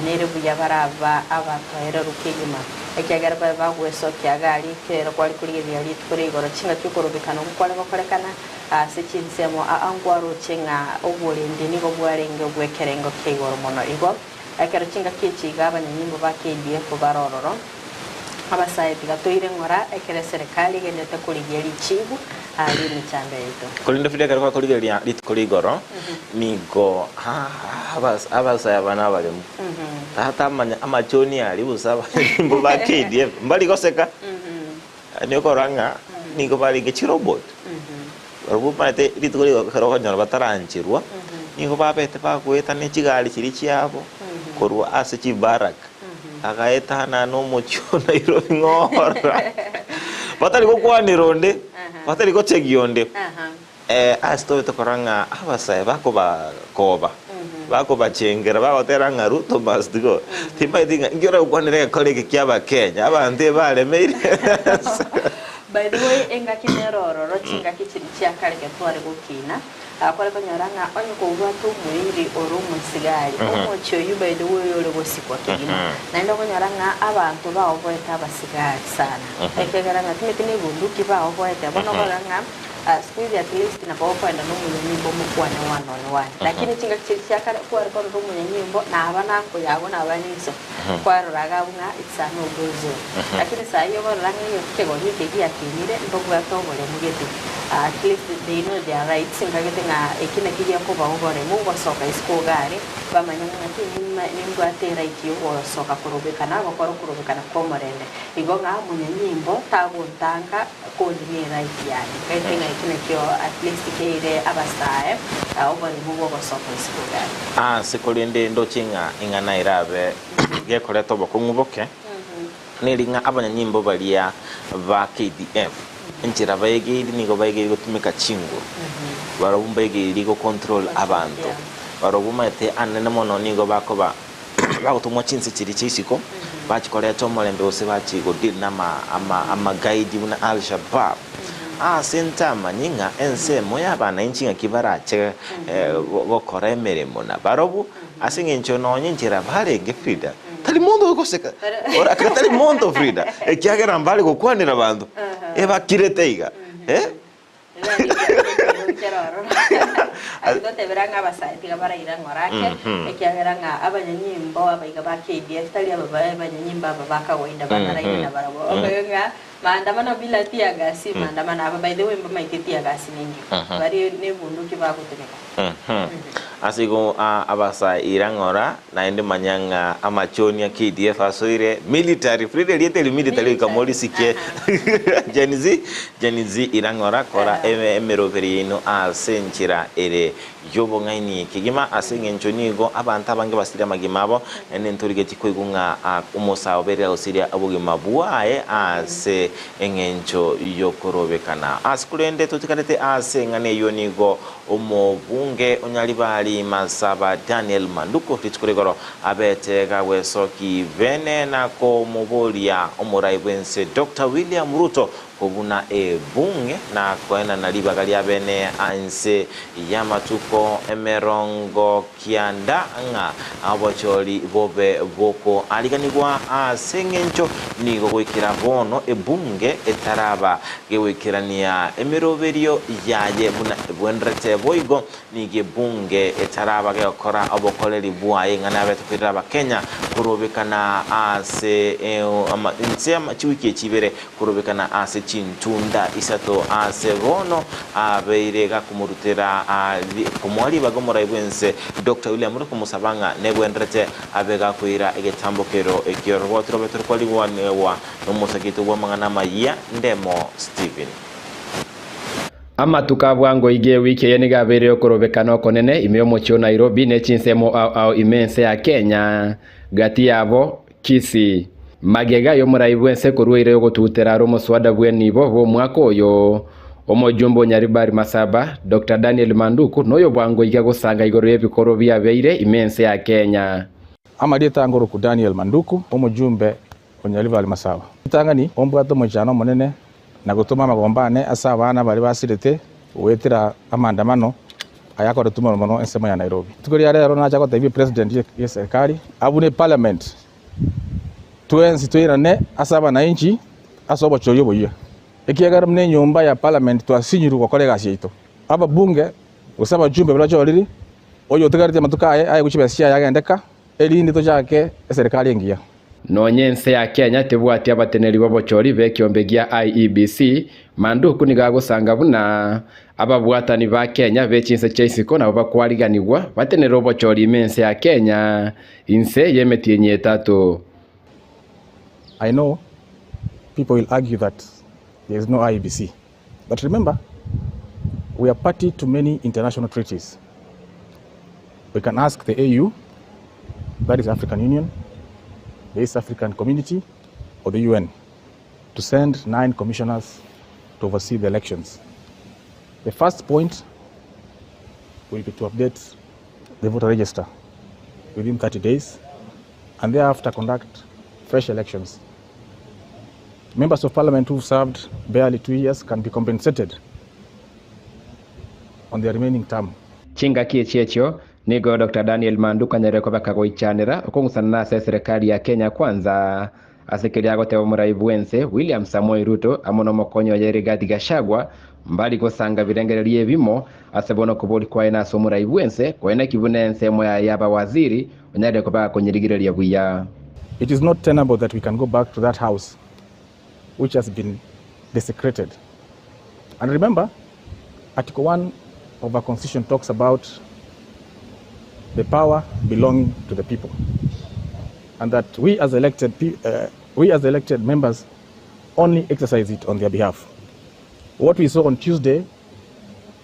nere buya baraba abatoereru kegima, ekiagera babe bagwesokia iga aria ekero kware korigereria rituko ria igoro chingaki okorobekana okwo kware gokorekana ase chinsemo aa nkwaroche ng'a oborendi nigo bwarenge obw'ekerengo kia igoro mono. Igo. Ekero chingaki echi iga abanyanyimbo ba KDF bare ororo, abasae tiga toire ng'ora ekero eserekari egenderete korigia richibu ri'emechando yaito. Korende Frida ekero gwakorigereria rituko ria igoro, nigo abasae aba nabaremu. Tatamanya amachoni aria gose abanyanyimbo ba KDF mbari goseka. Yaani okorora ng'a nigo barenge chirobot. Barobwo omanyete rituko rigo ekero okonyora batarancherwa, nigo babete bagoeta ne chigari chiria chiabo korwa ase chibarrack, bagaetana na omochie o Nairobi ng'ora, batari gokwanera onde, batari gochegia onde. Ase tobete korora ng'a abasae bakobakoba, bakobachengera, bagotera ng'a Ruto must go, timanyeti ng'a inki oragokwanere egekora eke kia abakenya, abanto ebaremeire. By the way, engaki nere ororo chingaki chiria chia kare ekero tware gokina, kware konyora ng'a onye kobwate omoiri ore omosigari, omochie oyio by the way ore gosikwa kegima. Naende okonyora ng'a abanto baoboete abasigari sana, ekiagera ng'a timanyeti na ebunduki baoboete, bono okorora ng'a. Siku hizi at least nabo okoenda na omonyanyimbo omokwane one on one. Lakini chingaki chiria chia kare kware korora omonyanyimbo naba nakoyagwa naba ninso kwarora iga abwo ng'a it's a no go zone. Lakini saii okorora ng'a ekegori eke giakinire mbabwate oboremu gete. At least they know their rights nkagete ng'a eki naki gekobaa oboremu gosoka isiko iga are bamanye ng'a ng'aki nimbwate eright yogosoka korobekana gokora okorobekana kwa omorembe. Igo ng'a omonyanyimbo tagontanga Kori ne right yaye. Nkaete ng'a eki nakio at least keire abasae oboremu bw'ogosoka isiko gari. Ase korende ndoche ng'a ing'ana erabe gekoreta obokong'u boke, neri ng'a abanyanyimbo baria ba KDF enchera baegeiri nigo baegeiri gotumeka chinguru, barobwo mbaegeiri go control abanto, barobwo omanyete anene mono nigo bakoba bagotomwa chinse chiria chia isiko, bachia koreta omorembe gose bachia go deal na ama amagaidi buna Al Shabaab. Ase ntamanye ng'a ensemo y'abanainchi ng'aki barache gokora emeremo nabarobwo, ase eng'encho nonye enchera barenge Frida, tari monto ogoseka, orake tari monto Frida, ekiagera mbare gokwanera abanto, ebakirete iga eh. Gotebera ng'a abasae tiga baraira ng'ora ake, ekiagera ng'a abanyanyimbo abaiga ba KDF tari aba abanyanyimbo aba ba kawaida banaraire nabarabwo. Okoigwa ng'a maandamano bila tear gas, maandamano aba by the way mbamaete tear gas ninki, bari nebunduki bagotumeka. Ase igo abasae ira ng'ora, naende manya ng'a amachoni a KDF asoire military, Frida erieta eri military goika morisikie Gen Z, Gen Z ira ng'ora kora emeroberi yaino ase enchera ere y'obong'aini kegima ase eng'encho nigo abanto abange basirie amagima abo, naende ntorigetie koigwa ng'a omosae obeire agosiria obogima bwaye ase eng'encho y'okorobekana. Ase korende totigarete ase eng'ana eyio nigo Omobunge o Nyaribari Masaba Daniel Manduku rituko rigoro abete gagwesoki bene na komoboria omorai bwense Doctor William Ruto kobuna ebunge na koenana ribaga ria bene inse y'amatuko emerongo kianda ng'a obochori bobe bokoariganigwa ase engencho nigo goikera bono ebunge etaraba gegoikerania emeroberio yaye buna ebwenerete boigo nigo ebunge etaraba gegokora obokoreri bwaye ng'a nabete koirera abakenya korobekana ase inse chiwiki echi ibere korobekana ase chintunda isato ase bono abeire gakomorutera komoa ribaga omorai bw'ense Doctor William Ruto komosaba ng'a negwenderete abe gakoira egetambokero ekio rogoti robe torokwarigwanigwa nomosakito bw'amang'ana amayia Ndemo Stephen. Amatuko a bwango iga ewiki eye nigo abeire okorobekana okonene ime y'omochie o Nairobi ne chinsemo ao ao ime ense ya Kenya. Gati yabo, Kisii. Magega y'omorai bw'ense korwa eira y'ogotugutera are omoswada bw'enibo bw'omwaka oyo, omojumbe o Nyaribari Masaba, Doctor Daniel Manduku noyo bwango iga gosanga igoro y'ebikorwa biabeire ime ense ya Kenya. Amarieta angoroku Daniel Manduku, omojumbe o Nyaribari Masaba. Ritang'ani ombwate omochano omonene na gotoma amagomba ane ase abana baria basirete goetera amaandamano ayakoretwe mono mono ensemo ya Nairobi. Rituko ria rero nacha gotebia president ye serikali abune parliament twensi toirane ase abananchi ase obochori oboyia ekiagera buna enyomba ya parliament twasinyirwe gokora egasi yaito. Ababunge gose abajumbe baria bachorire oyo otigareti amatuko aye aye gochia chibesa chiaye agendeka erinde tochake eserikali engiya. Nonya ense ya Kenya tebwati abateneneri b'obochori b'ekiombe gia IEBC, Manduku nigo agosanga buna ababwatani ba Kenya be chinse chia isiko nabo bakwariganigwa batenenere obochori ime ense ya Kenya inse y'emetienyi etato. I know people will argue that there is no IEBC but remember we are party to many international treaties. We can ask the AU, that is African Union, the East African Community or the UN to send 9 commissioners to oversee the elections. The first point will be to update the voter register within 30 days and thereafter conduct fresh elections. Members of parliament who've served barely 2 years can be compensated on their remaining term. Chingaki echi echio nigo Doctor Daniel Manduku anyarire koba kagoichanera okong'usana nase eserekari ya Kenya Kwanza ase keria agoteba omorai bw'ense William Samoei Ruto amo nomokonyi oye Rigathi Gachagua Mbari gosanga birengererio ebimo ase bono okobori kwaye nase omorai bw'ense, koeneki buna ensemo yaye y'abawaziri onyarire koba gakonyerigereria buya. It is not tenable that we can go back to that house which has been desecrated. And remember, Article 1 of our constitution talks about the power belonging to the people. And that we as elected, we as elected members only exercise it on their behalf. What we saw on Tuesday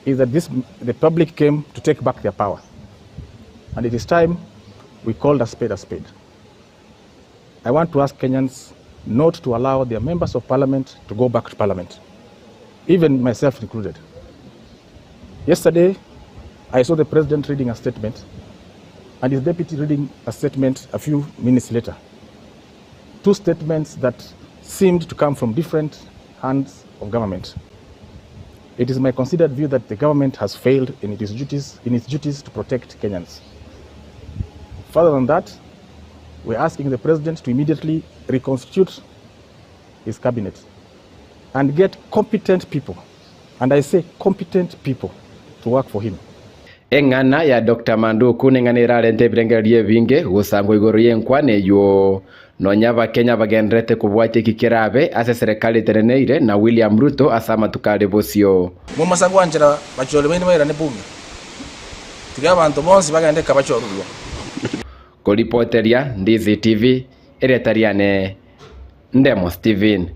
is that this, the public came to take back their power. And it is time we called a spade a spade. I want to ask Kenyans not to allow their members of parliament to go back to parliament, even myself included. Yesterday, I saw the president reading a statement and his deputy reading a statement a few minutes later. Two statements that seemed to come from different hands of government. It is my considered view that the government has failed in its duties, in its duties to protect Kenyans. Further than that, we're asking the president to immediately reconstitute his cabinet and get competent people, and I say competent people, to work for him. Eng'ana ya Doctor Manduku neng'ana erarente ebirengererio ebinge gosangwa igoro y'enkwana eyio. Nonya Abakenya bagendererete kobwatia eki kerabe ase eserekari eteneneire na William Ruto ase amatuko are bosio. Momasa gwanchera bachore baino bairane bunge, tiga abanto bonsi bagende kabachorwe buya. Koripoteria Ndizi TV, erieta riane Ndemo Steven.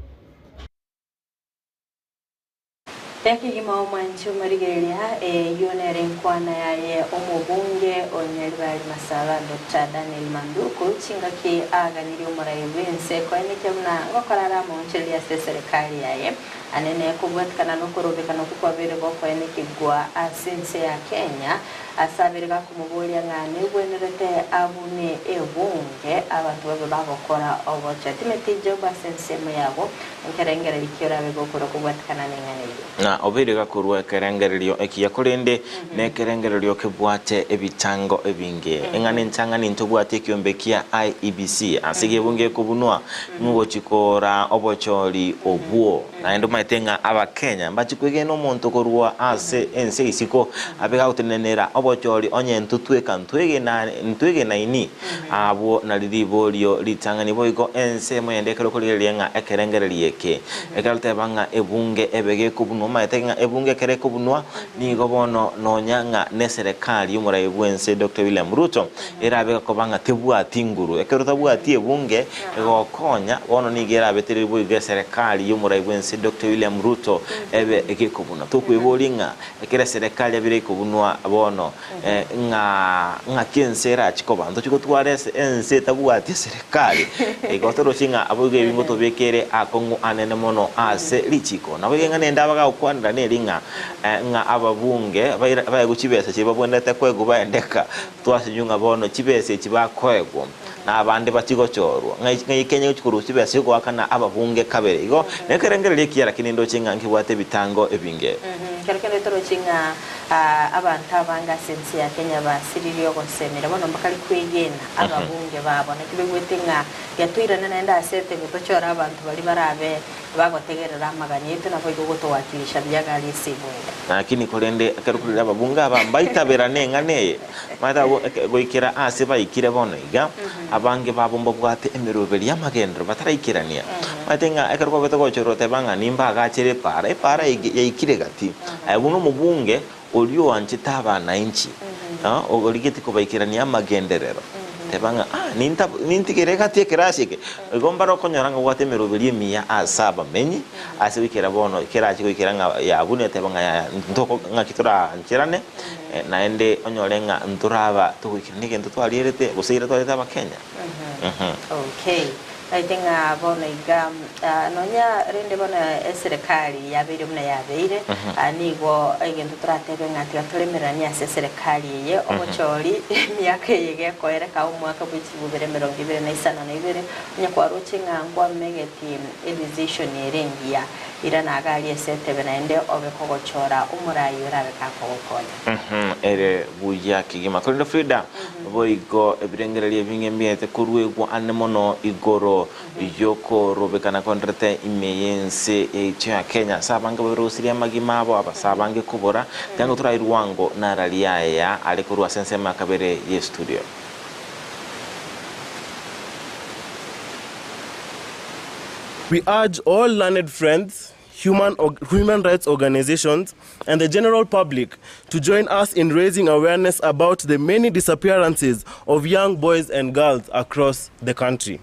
Ekegima omwanchi omorigereria, eyio nere enkwana yaye omobunge o Nyaribari Masaba Doctor Daniel Manduku chingaki aaganirie omorai bw'ense koenekia buna ngokora are amaonchoreria ase eserekari yaye anene kobwatikana nokorobekana okwo kwabeire gokoenekigwa ase ense ya Kenya ase abere gakomoboria ng'a negwenerete abune ebunge abanto babe bagokora obochia Timothy Job ase ensemo yabo Nkerengererio ki orabe gokora kobwatikana neng'ana eyio? Na obeire gakorua ekerengererio ekiya, korende nekerengererio kebwate ebitango ebinge. Eng'ana entang'ani ntobwate ekiombe kia IEBC ase egebunge gekobunwa ng'ogochi koora obochori obwo. Naende omanyete ng'a Abakenya mbachi kwegena omonto korwa ase ense isiko abe gagotenenera obochori onye ntotweka ntwegenaini. Abwo nari riborio ritang'ani boigo ensemo yende ekero okorigereria ng'a ekerengererio eke ekero teba ng'a ebunge ebe gekobunwa omanyete ng'a ebunge ekero ekobunwa nigo bono nonya ng'a neserekari y'omorai bw'ense Doctor William Ruto erabe gekoba ng'a tebwati nguru ekero tabwati ebunge egokonya bono nigo erabetereri boigo eserekari y'omorai bw'ense Doctor William Ruto ebe gekobunwa tokweboria ng'a ekero eserekari yabire ekobunwa bono ng'a ng'aki ense erachi koba, ntochi gotwara ese ense etabwati eserekari. Igo toroche ng'a aboigo ebi ngotobekere akong'u anene mono ase richiko. Naboigo ng'a nende abagakwanera neri ng'a ng'a ababunge baira baegwe chibesa chiria babwenerete koegwa baendeka, twasinywa ng'a bono chibesa echi bakoegwa na abande bachigochorwa, ng'a ng'a Kenya egochi korwa chibesa chigoakana ababunge kabere. Igo nekerengererio ekiya lakini ndoche ng'a nkebwate ebitango ebinge. Ekero kende toroche ng'a Abanto abange ase ense ya Kenya basiririe ogosemera bono mbakare kwegena ababunge babo. Naki baigwete ng'a yatoirana naende ase etebe tochore abanto baria barabe bagotegerera amagani aito naboigo gotowakilisha buya gari ase ebunge. Lakini korende ekero korire ababunge aba mbaitaberane eng'ana eye, omanyete abwo goikera ase baikire bono iga, abange babo mbabwate emeroberi y'amagenderero bataraikerania. Omanyete ng'a ekero kwabete gochorwa oteba ng'a nimbagachere epaara, epaara eye yaikire gati. Aye buna omobunge oria oanchete abanainchi, origetie kobaikerania amagenderero, teba ng'a ah, nintigere egati ekerasi eke. Igo mbare okonyora ng'a obwate emeroberi emiya ase abamenyi, ase goikera bono kerache goikera ng'a yabuna eteba ng'a yaya ntoko ng'aki torancherane, naende onyore ng'a ntoraba togoikerania egento twarierete gose eira twarierete abakenya. Okay. Naete ng'a bono iga, nonya rende bono eserekari yabeire buna yabeire, nigo egento toratebe ng'a tiga toremereranie ase eserekari eye, obochori emiaka eye gekoereka omwaka bwe chilifu bibere emerongo ibere na isano na ibere, onye kwaroche ng'a nkwamegeti edecision ere engiya. Irana iga aria ase etebe naende obe kogochora omoraai orabe gakogokonya. Ere buya kegima. Korende Frida, boigo ebirengererio ebinge mbiaete koruegwa ande mono igoro y'okorobekana konderete ime y'ense yaito ya Kenya. Ase abange babere gosiria amagima abo, abase abange kobora, tiango torairwe ango narari aya are korwa ase ensemo ya kabere y'estudio. We urge all learned friends, human, human rights organizations, and the general public to join us in raising awareness about the many disappearances of young boys and girls across the country.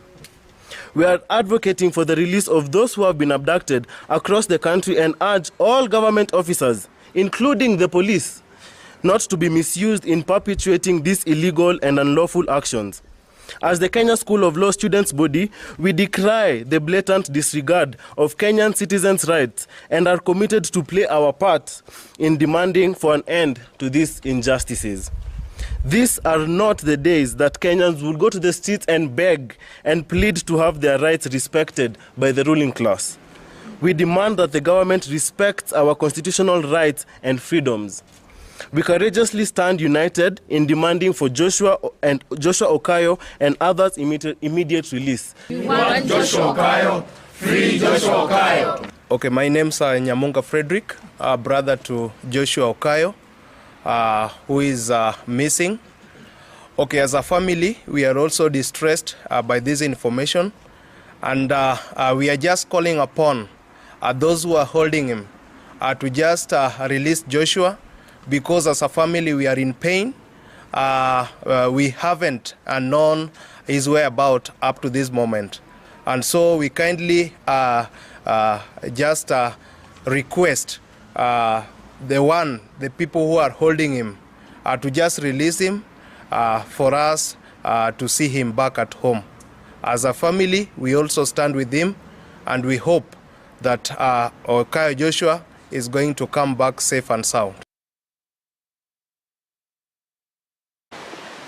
We are advocating for the release of those who have been abducted across the country and urge all government officers, including the police, not to be misused in perpetuating these illegal and unlawful actions. As the Kenya School of Law Students Body, we decry the blatant disregard of Kenyan citizens' rights and are committed to play our part in demanding for an end to these injustices. These are not the days that Kenyans will go to the streets and beg and plead to have their rights respected by the ruling class. We demand that the government respects our constitutional rights and freedoms. We courageously stand united in demanding for Joshua and Joshua Okayo and others immediate, immediate release. We want Joshua Okayo, free Joshua Okayo. Okay, my name's Nyamunga Frederick, brother to Joshua Okayo, who is missing. Okay, as a family, we are also distressed by this information, and we are just calling upon those who are holding him to just release Joshua, because as a family we are in pain. We haven't known his whereabouts up to this moment. And so we kindly just request the people who are holding him, to just release him for us to see him back at home. As a family, we also stand with him, and we hope that Okayo Joshua is going to come back safe and sound.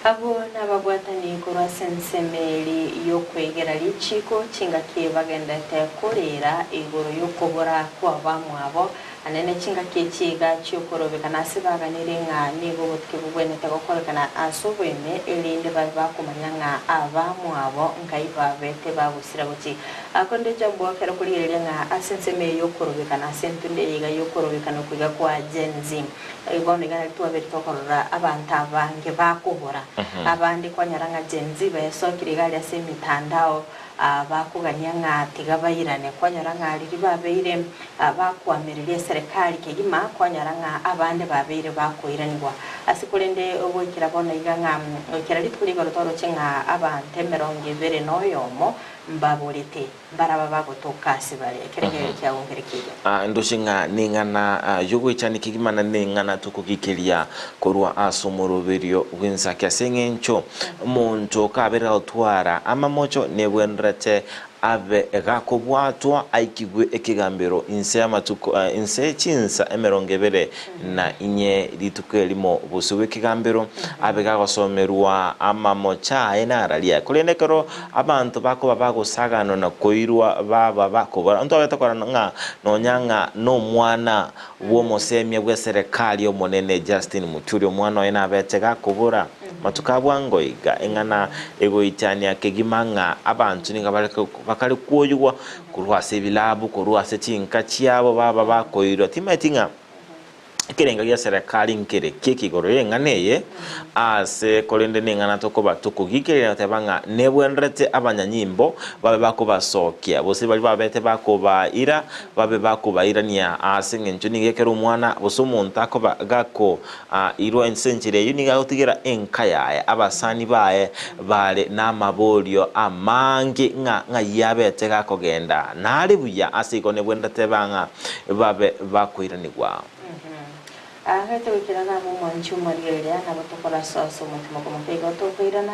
Abwo nababwatani korwa ase ensemo eria y'okwegera richiiko, chingaki bagendete koreera igoro y'okobora kw'abamwabo, Anene chingaki echi iga chi'okorobekana ase baganire ng'a nigo obotuki bogwenerete gokorekana ase oboime, erinde babe bakomanya ng'a abamwabo nkai babete bagosira gochia. Korende Job ekero okorigereria ng'a ase ensemo eye y'okorobekana ase entunda eye iga y'okorobekana okwo iga kwa Gen Z, Bono iga nari twabeire tokorora abanto abange bakobora, abande kwanyora ng'a Gen Z baesokire iga aria ase emitandao bakogania ng'a tiga bairane, kwanyora ng'a riria babeire bakoamereria eserekari kegima, kwanyora ng'a abande babeire bakoiranigwa. Ase korende goikera bono iga ng'a goikera rituko ria igoro toroche ng'a abanto emerongo ebere na oyomo mbaborete. Mbaraba bagotoka ase bare, ekerengererio kiabo nkere kibe. Ndoche ng'a neng'ana y'ogoichania kegima na neng'ana tokogikeria korwa ase omoroberio bw'ensaki, ase engencho omonto kabeire gotwara amamocho nebwenerete abe gakobwatwa aikigwe ekegambero inse y'amatuko inse ye chinsa emerongo ebere na inye rituko erimo bosio bw'ekegambero, abe gagosomerwa amamocho aye nararia. Korende ekero abanto bakoba bagosaganwa na koirwa baba bakobora, ntwabete korora ng'a nonya ng'a nomwana bw'omosemia bw'eserekari omonene Justin Muturi, omwana oye nabete gakobora matuko a bwango iga, eng'ana egoichania kegima ng'a abanto nigo bakare kwoyigwa korwa ase ebilabu, korwa ase chinka chiabo baba bakoirwa. Timaeti ng'a ekerengo gia serekari nkere ki'eke igoro y'eng'ana eye, ase korende neng'ana tokoba tokogikereria na goteba ng'a nebwenerete abanyanyimbo babe bakobasokia, gose baria babete bakobaira babe bakobairania, ase engencho nigo ekero omwana gose omonto akoba gako irwa ase enchera eyio nigo agotigera enka yaye, abasani baye bare namaborio amange ng'a ng'ai abete gakogenda, nare buya, ase igo nebwenerete teba ng'a babe bakoiranigwa. Aagete goikera nabe omwanchi omorigereria, nabo tokorasoa ase omotimoko moke igo tokoirana,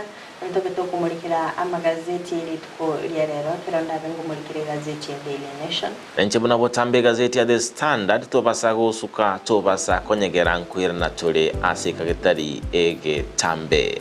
ntobe tokomorikera amagazeti e rituko ria rero, ekero ndabe ngomorikera egazeti ya Daily Nation. Inche buna botambe egazeti ya The Standard tobasa gosuka tobasa konyegera nkoirana tore ase ekagetari egetambe.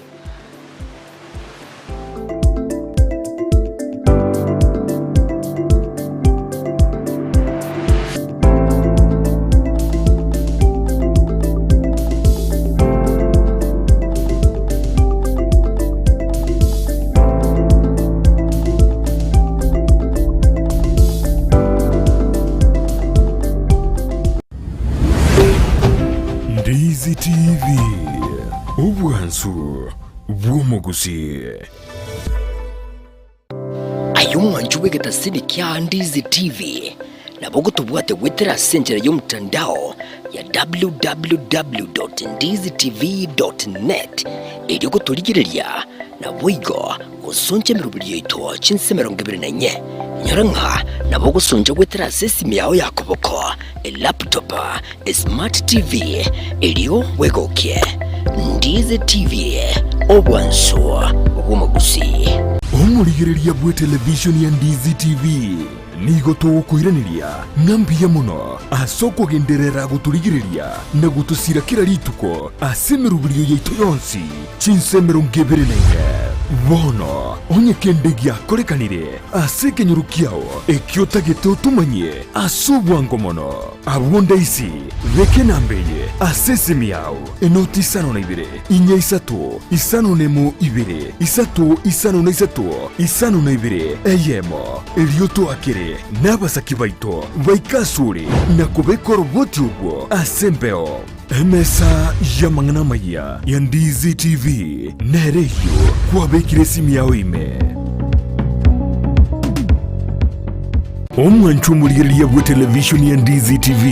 Ndizi TV, obwansu bw'omogusii. Aye omwancho bw'egetasini kia Ndizi TV, nabo ogotobwate goetera ase enchera y'omotandao ya www.ndizitv.net erio gotorigereria naboigo gosoncha emeroberi yaito chinse 24. Inyora ng'a nabo ogosoncha goetera ase esimi yao ya koboko, elaptop, esmart TV, erio bwegokie. Ndizi TV, obwansu bw'omogusii. Omorigereria bw'etelevishoni ya Ndizi TV nigo togokoiraneria ng'a mbuya mono ase okogenderera gotorigereria na gotosira kera rituko ase emeroberio yaito yonsi chinsa 24. Bono onye kende giakorekanire ase ekenyoro kiao ekio otagete otomanyie ase obwango mono, abwo ndaisi beka enamba eye ase esimi yao, enoti isano na ibere, inya isato, isano nemo ibere, isato isano na isato, isano na ibere, eyemo. Erio toakere nabasaki baito baike asore na kobeka oroboti orwo ase embeo. Emesa y'amang'ana amayia ya Ndizi TV nere eyio kwabekire esimi yao ime. Omwancho omorigereria bwe televishoni ya Ndizi TV,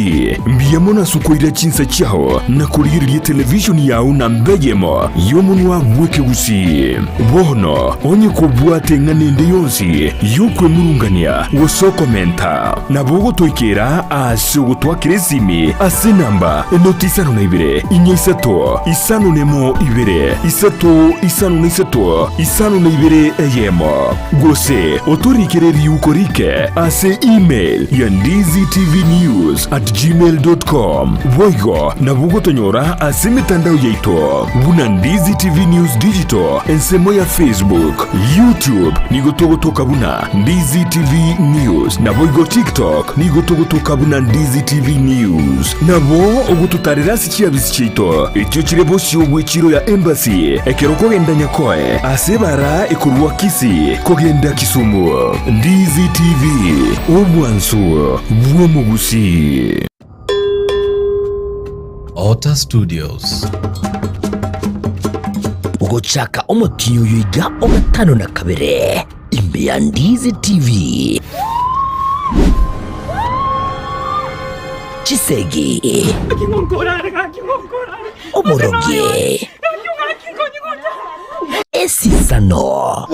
mbuya mono ase okoira chinsa chiao na korigereria televishoni yao namba eyemo y'omonwa bw'ekegusii. Bono onye kobwate eng'ana ende yonsi y'okwemurungania gose okomenta, nabo ogotoikera ase ogotwakera esimi ase enamba enoti isano na ibere, inya isato, isano nemo ibere, isato isano na isato, isano na ibere eyemo. Gose otorikere riuko rike ase email ya ndizitvnews@gmail.com. Boigo nabo ogotonyora ase emetandao yaito buna Ndizi TV News Digital ensemo ya Facebook, YouTube nigo togotoka buna Ndizi TV News, naboigo TikTok nigo togotoka buna Ndizi TV News. Nabo ogototarera ase chiabisi chiaito echio chire bosio bw'echiro ya Embassy ekero okogenda Nyakoe ase ebara ekorwa Kisii kogenda Kisumu. Ndizi TV, obwansu bw'omogusii. Otter Studios. Gochaka omotienyi oyo iga o gatano na kabere, ime ya Ndizi TV. Chisegi, oborogi, esisano.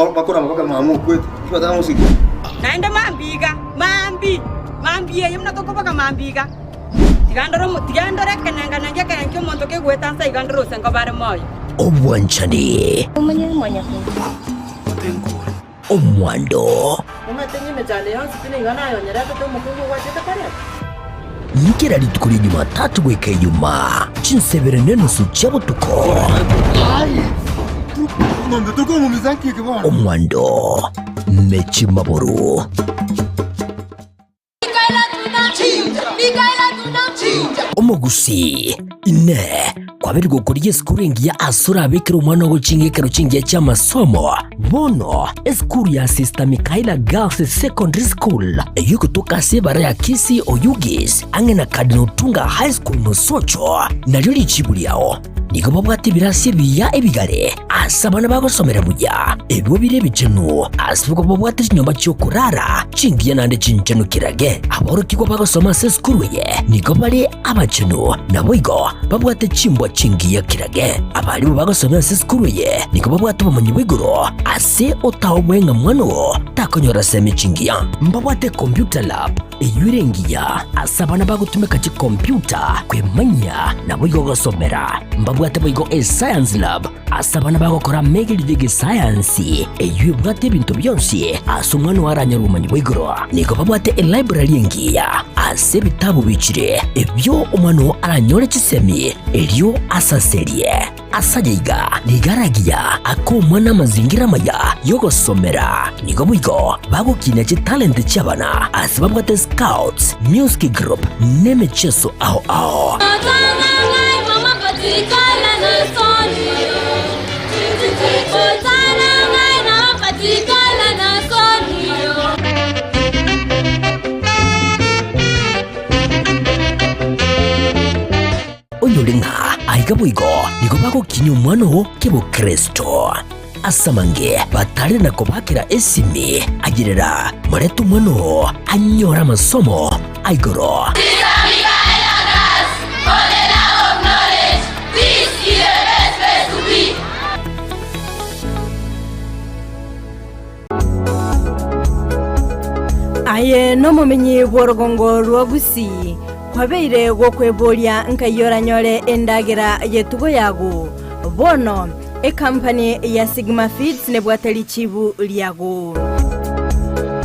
Naende mambia iga, mambia, mambia eye buna tokoboka mambia iga, tiga ndore omo tiga ndore ekenenganengi ekerengo ki'omonto kegoeta nse iga ndore ose nkoba are moyo. Obwanchani. Omwando. Kera rituko ria Jumatatu goika Ijumaa, chinsa ibere na enusu chia botuko. Omwando ne chimaburu. Omogusii, Inee! Kwabeire gokorigia esukuru engiya ase orabekere omwana ogo ching'ekero chingiya chi'amasomo? Bono, esukuru ya Sister Michaela Girls Secondary School, eyio egotoka ase ebara ya Kisii Oyugis, ang'e na Cardinal Otunga High School Mosocho, nario richibu riao. Nigo babwate ebirasi ebiya ebigare ase abana bagosomera buya, ebio bire ebichenu, ase igo babwate chinyomba chi'okorara chingiya naende chinchenu kirage. Aborokigwa bagosoma ase esukuru eye nigo bare abachenu, naboigo babwate chimbwa chingiya kirage. Abarimu bagosomia ase esukuru eye nigo babwate obomanyi bwa igoro ase otaobwe ng'a mwana oo takonyora semi chingiya. Mbabwate computer lab Eyio ere engiya ase abana bagotumeka chikompyuta kwemanyia naboigo gosomera. Mbabwate boigo escience lab ase abana bagokora amegerio y'egesayansi eyio ebwate ebinto bionsi ase omwana oo aranyore obomanyi bwa igoro. Nigo babwate elibrary engiya ase ebitabu bichire ebio omwana oo aranyore chisemi erio asaserie. Ase aya iga nigo aragiya ake omwana amazingira amaya y'ogosomera. Nigo boigo bagokinia chitalenti chi'abana ase babwate scouts, music group na emecheso ao ao. Onyore ng'a. Aiga boigo nigo bagokinyia omwana oo kebokristo. Ase amange batare na kobakera esimi, ayerera, morete omwana oo anyore amasomo a igoro. Aye nomomenyi bw'orogongo rwa Gusii, kwabeire gokweboria nkai oranyore endagera y'etugo yago. Bono, ekampani ya Sigma Feeds nebwate richibu riago.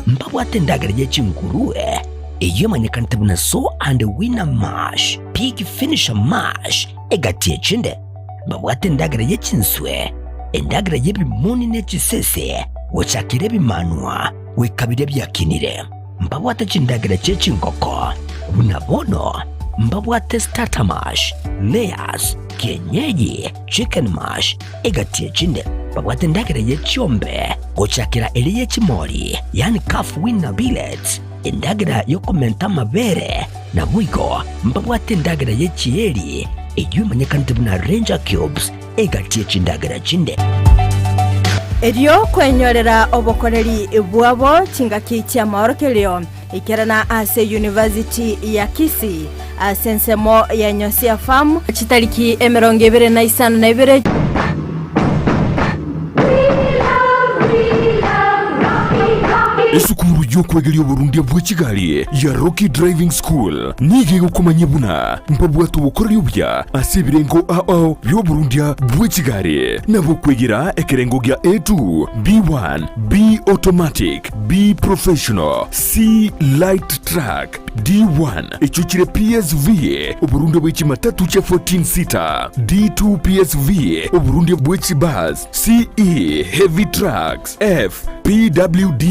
Mbabwate endagera ye chingurue, eyio emanyekanete buna Sow and Winner Mash, Pig Finisher Mash, egati echinde. Mbabwate endagera ye chinswe, endagera y'ebimoni ne chisese, gochakera ebimanwa goika biria biakinire. Mbabwate chindagera chie chingoko, buna bono mbabwate starter mash, layers, kienyeji, chicken mash, egati echinde. Mbabwate endagera ye chiombe, gochakera eria ye chimori, yaani calf weaner pellets, endagera y'okomenta amabere, naboigo mbabwate endagera ye chieri, eyio emanyekanete buna ranger cubes, egati ye chindagera chinde. Erio kwenyorera obokoreri bwabo chingaki chi'amaorokererio, ikerana ase University ya Kisii ase ensemo ya Nyosia Farm, chitariki 22. Esukuru y'okwegeria oborundia bwe chigari ya Rocky Driving School nigo egokomanyia buna mbabwate obokoreri obuya ase ebirengo ao ao bi'oborundia bwe chigari, nabo okwegera ekerengo gia A2, B1, B Automatic, B Professional, C Light Truck, D1 echio chire PSV, oborundia bwe chimatatu chia 14 seater, D2 PSV, oborundia bwe chibus, CE Heavy Trucks, F PWD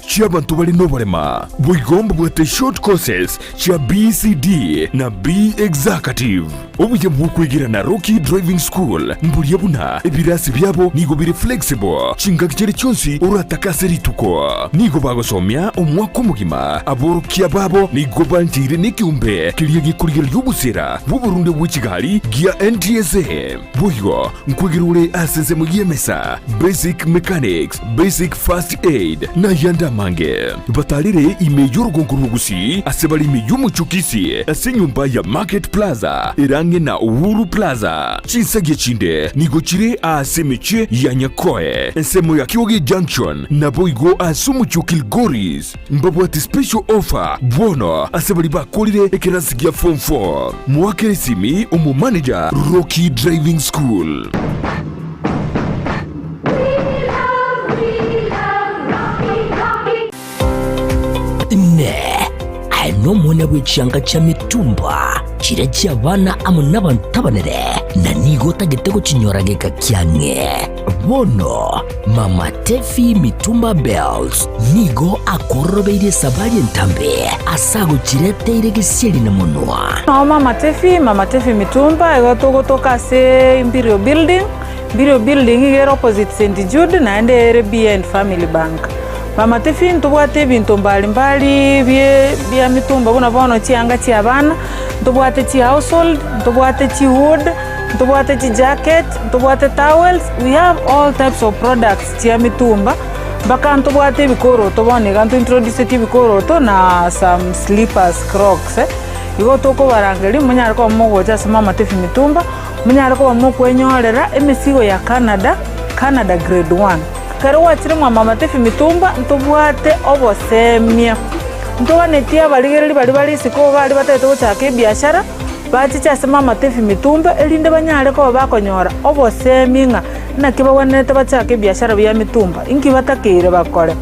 chi'abanto bare noborema. Boigo mbabwate short courses chia BCD na B Executive. Obuya bw'okwegera na Rocky Driving School mboria buna ebirasi biabo nigo bire flexible chingaki chiria chionsi oratake ase rituko. Nigo bagosomia omwaka omogima. Aborokia babo nigo bancheire nekeombe keria gekorigereria obosera bw'oborunde bwe chigari gia NTSA. Boigo nkwegera ore ase ensemo y'emesa, basic mechanics, basic first aid, na ayande amange. Batarire ime y'orogongo rw'Ogusii ase bare ime y'omochie o Kisii ase enyomba ya Market Plaza ere ang'e na Uhuru Plaza. Chinsagia chinde nigo chire aase emechie ya Nyakoe, ensemo ya Kioge Junction, naboigo ase omochie o Kilgoris. Mbabwate special offer bono ase baria bakorire ekerasi gia form 4. Moakere esimi omomanager Rocky Driving School. Inee! Aye nomwana bwe chianga chia mitumba, chiria chi'abana amo nabanto abanene, na nigo otagete gochinyora geka kiang'e? Bono Mama Tefi Mitumba Bells nigo akororobeirie esabari entambe ase agochireteire gesieri na monwa. Nao Mama Tefi, Mama Tefi Mitumba, igo togotoka ase Imperial Building, Imperial Building iga ere opposite St Jude naende ere behind Family Bank. Mama Tefi ntobwate ebinto mbali mbali bie bia mitumba buna bono chianga chia abana, ntobwate chi household, ntobwate chi wood, ntobwate chi jacket, ntobwate towels, we have all types of products chia mitumba, mpaka ntobwate ebikoroto bono iga ntointroducetie ebikoroto na some slippers, crocs. Igo tokobarangeria monyare koba mogocha ase Mama Tefi Mitumba, Monyare koba mokwenyorera emesigo ya Canada, Canada grade one. Ekero gwachire mwa Mama Tefi Mitumba ntobwate obosemia. Ntoganetie abarigereria baria bare isiko baria batagete gochaka ebiashara, bachiche ase Mama Tefi Mitumba erinde banyare koba bakonyora obosemia ng'a naki bagwenerete bachake ebiashara bia mitumba, inki batakeire bakore.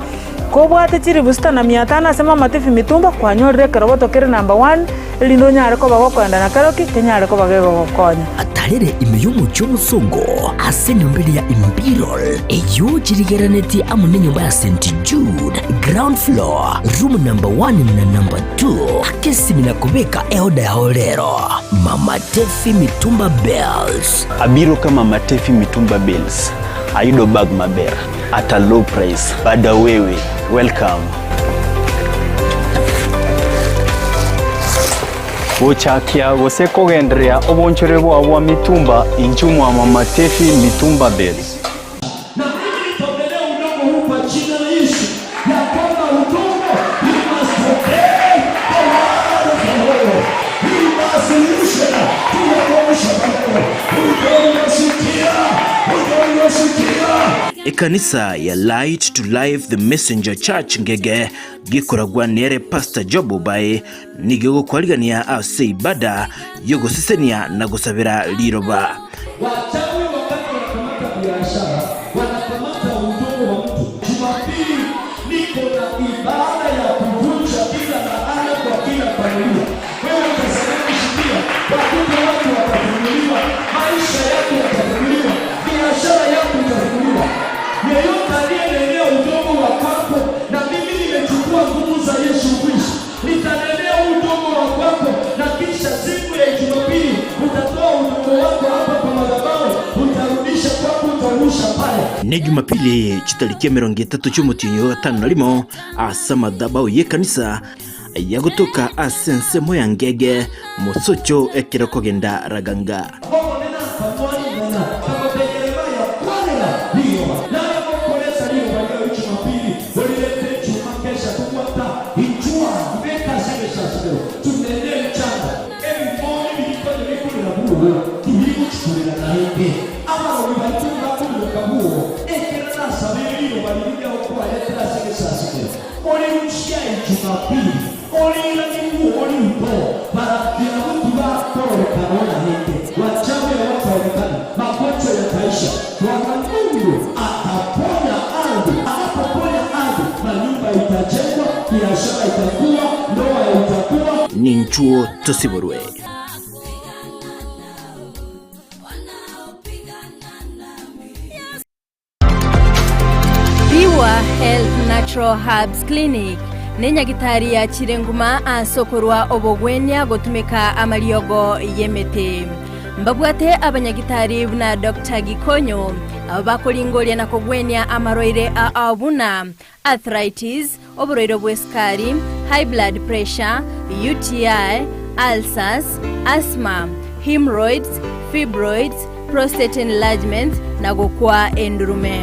Kobwate chilifu sita na mia tano ase Mama Tiffy Mitumba, kwanyorire ekeroboto kere number one, erinde onyare koba gokoenda na keroki kenyare koba gegogokonya. Atarere ime y'omochie omosongo ase enyomba eria ya Imperial, eyio chirigerenetie amo nenyomba ya St. Jude, ground floor, room number one na number two. Aka esimi na kobeka eoda yao rero. Mama Tiffy Mitumba Bells. Abiro ka Mama Tiffy Mitumba Bells, ayudo bag maber. at a low price. Bada wewe, welcome. Gochakia gose kogendereria obonchoreri bwao bwa mitumba inchuo mwa Mama Tefi Mitumba Bales. Na mimi nitaonelea udongo huu kwa jina la Yesu, ya kwamba udongo, you must obey the word of the Lord. You must listen to the voice of the Lord. Udongo sikia, udongo sikia. Ekanisa ya Light to Life The Messenger Church Ngege gekoragwa nere Pastor Job Obae nigo egokwarigania ase ibada y'ogosesenia na gosabera riroba. Wachawi wakati wanakamata biashara wanakamata udongo wa mtu. Jumapili niko na ibada ya kuvunja kila laana kwa kila familia. Wewe utasimama shikia, watoto wako watafunguliwa, maisha yako yatafunguliwa, biashara yako itafunguliwa. Yeyote aliyenenea udongo wa kwako, na mimi nimechukua nguvu za Yesu Kristo, nitanenea udongo wa kwako, na kisha siku ya Jumapili utatoa udongo wako hapa kwa madhabahu, utarudisha kwako, utarusha pale. Ne Jumapili chitariki emerongo etato chi'omotienyi o gatano na rimo ase amadhabahu y'ekanisa yagotoka ase ensemo ya Ngege, mosocho ekero kogenda Raganga. Omonene akamoa ring'ana, akagotebia Yeremia, Kwanera riroba. Naye gokoresa riroba riao Jumapili, orirete echuma kesha tobwata inchwa, beka ase egesasimero, tunene emechando. Ebimonya ebirikonya bikorera bwoo, tibiri gochikorera naende. Abarogi baito nibakoiroka bwoo, ekero nasabire riroba riria riao kwaretera ase egesasimero, orirusia Ejumapili, oriranie bwoo riko, barabwo abwo tibakororekana naende, wachawi hawataonekana, magonjwa yataisha. Bwana Mungu ataponya ardhi. Anapoponya ardhi, manyumba itajengwa, biashara itakuwa, ndoa itakuwa. Ninchuo tosiborwe. Pure Health Natural Herbs Clinic nenyagitari yachire nguma ase okorwa obogwenia gotumeka amariogo y'emete. Mbabwate abanyagitari buna Doctor Gikonyo abo bakoringoria na kogwenia amarwaire ao buna arthritis, oborwaire bw'esukari, high blood pressure, UTI, ulcers, asthma, hemorrhoids, fibroids, prostate enlargement, na gokwa endurume.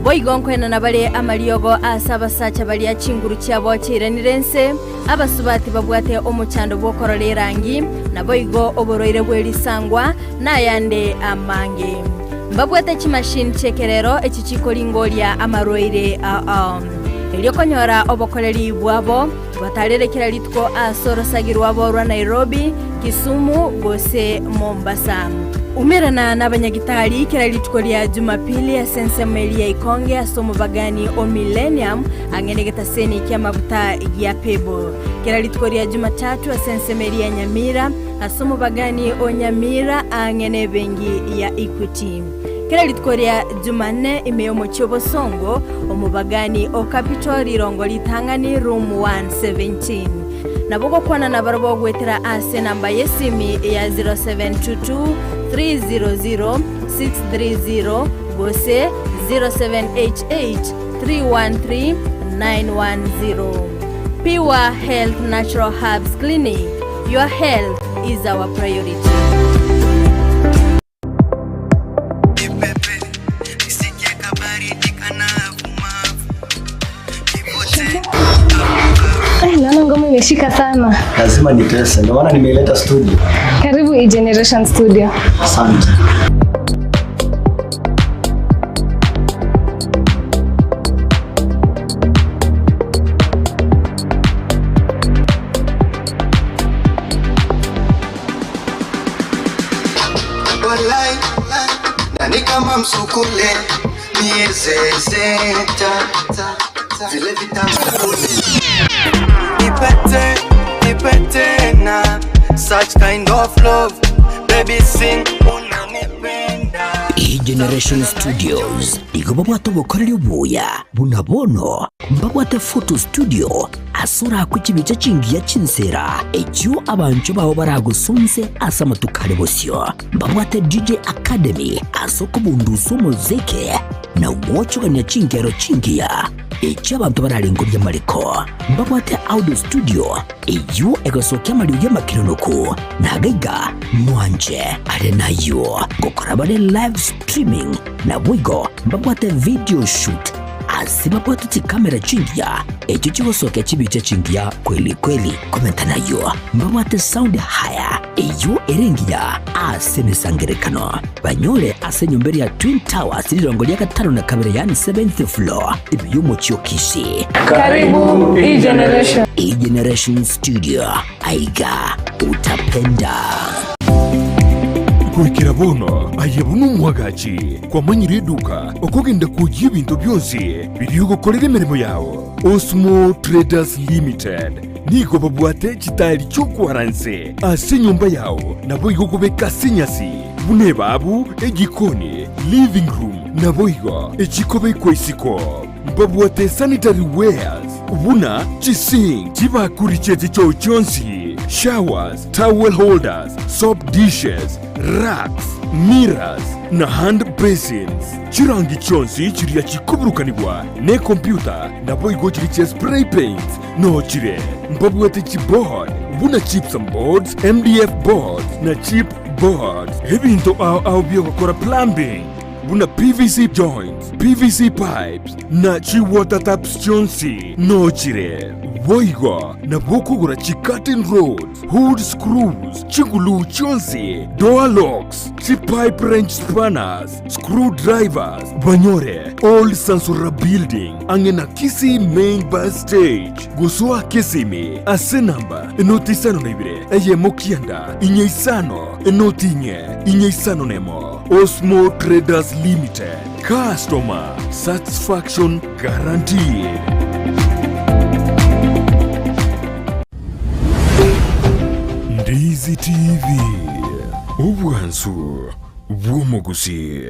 Boigo nkoenana bare amariogo ase abasacha baria chinguru chiabo chiairanire ense, abasubati babwate omochando bw'okorora erangi, naboigo oborwaire bwe risangwa, na ayande amange. Mbabwate chimashini chi'ekerero echi chikoringoria amarwaire ao. Erio konyora obokoreri bwabo, batarere kera rituko ase orosagi rwabo rwa Nairobi, Kisumu gose Mombasa. Umerana nabanyagitari kera rituko ria Jumapili ase ensemo eria ya Ikonge ase omobagani o Millennium ang'e negetaseni ki'amaguta gia Pebble. Kera rituko ria Jumatatu ase ensemo eria ya Nyamira Ase omobagani o Nyamira aang'e nebenki ya Equity. Kera rituko ria Jumanne ime y'omochie o Bosongo, omobagani o Capital rirongo ritang'ani room 117. Nabo gokwana nabarabwo goetera ase enamba y'esimi ya 0722 300 630 gose 0788 313 910. Pure Health Natural Herbs Clinic, your health is our priority. Eh, naona ngoma imeshika sana. Lazima nitese, ndio maana nimeileta studio. Karibu E-Generation Studio. Asante. Walai, nani kama msukule miezezeta vile vitamkule nipete nipete na such kind of love baby sing unanipenda E-Generation Studios igo babwate obokoreri obuya buna bono mbabwate photo studio ase orakwe chibicha chingiya chinsera echio abanchwa bao baragosonse ase amatuko are bosio. Mbabwate DJ Academy ase okobundusa omoziki. na gwochogania chingero chingiya echio abanto bararengorie amariko. Mbabwate audio studio eyio egosokia amariogi amakironoku na gaiga mwanche are nayio gokora bare live streaming naboigo mbabwate video shoot ase babwate chikamera chingiya echio chigosokia chibicha chingiya kweli kweli. Komenta nayio mbabwate sound hire eyio ere engiya ase emesangerekano. Banyore ase enyomba eria ya Twin Towers rirongo ria gatano na kabere yaani seventh floor ime y'omochie o Kisii. Karibu E-Generation. E-Generation Studio, aiga utapenda. Goikera bono aye buna omwagachi kwamanyire eduka okogenda kwoyia ebinto bionsi biria ogokorera emeremo yao. Osmo Traders Limited nigo babwate chitairi chi'okwara inse ase enyomba yao naboigo kobeka ase enyasi buna ebabu, ejikoni, living room naboigo echikobekwa isiko. Mbabwate sanitary wares buna chisink, chibakuri chie chichoo chionsi, showers, towel holders, soap dishes, racks, mirrors na hand basins. Chirangi chionsi chiria chikoburukanigwa nekompyuta naboigo chiria chia spray paints noo chire. Mbabwate chiboard buna gypsum boards, MDF boards na chip boards. Ebinto ao ao biogokora plumbing buna PVC joints, PVC pipes na chiwater taps chionsi noo chire. Boigo nabo okogora chicurtain rods, hood screws, chiguluu chionsi, door locks, chipipe wrench spanners, screw drivers, banyore Old Sansora Building ang'e na Kisii Main Bus Stage gosoa Kisimi ase namba enoti isano na ibere eyemo kianda inye isano enoti inye inye isano nemo. Osmo Traders Limited, customer satisfaction guaranteed. Ndizi TV, obwansu bw'omogusii.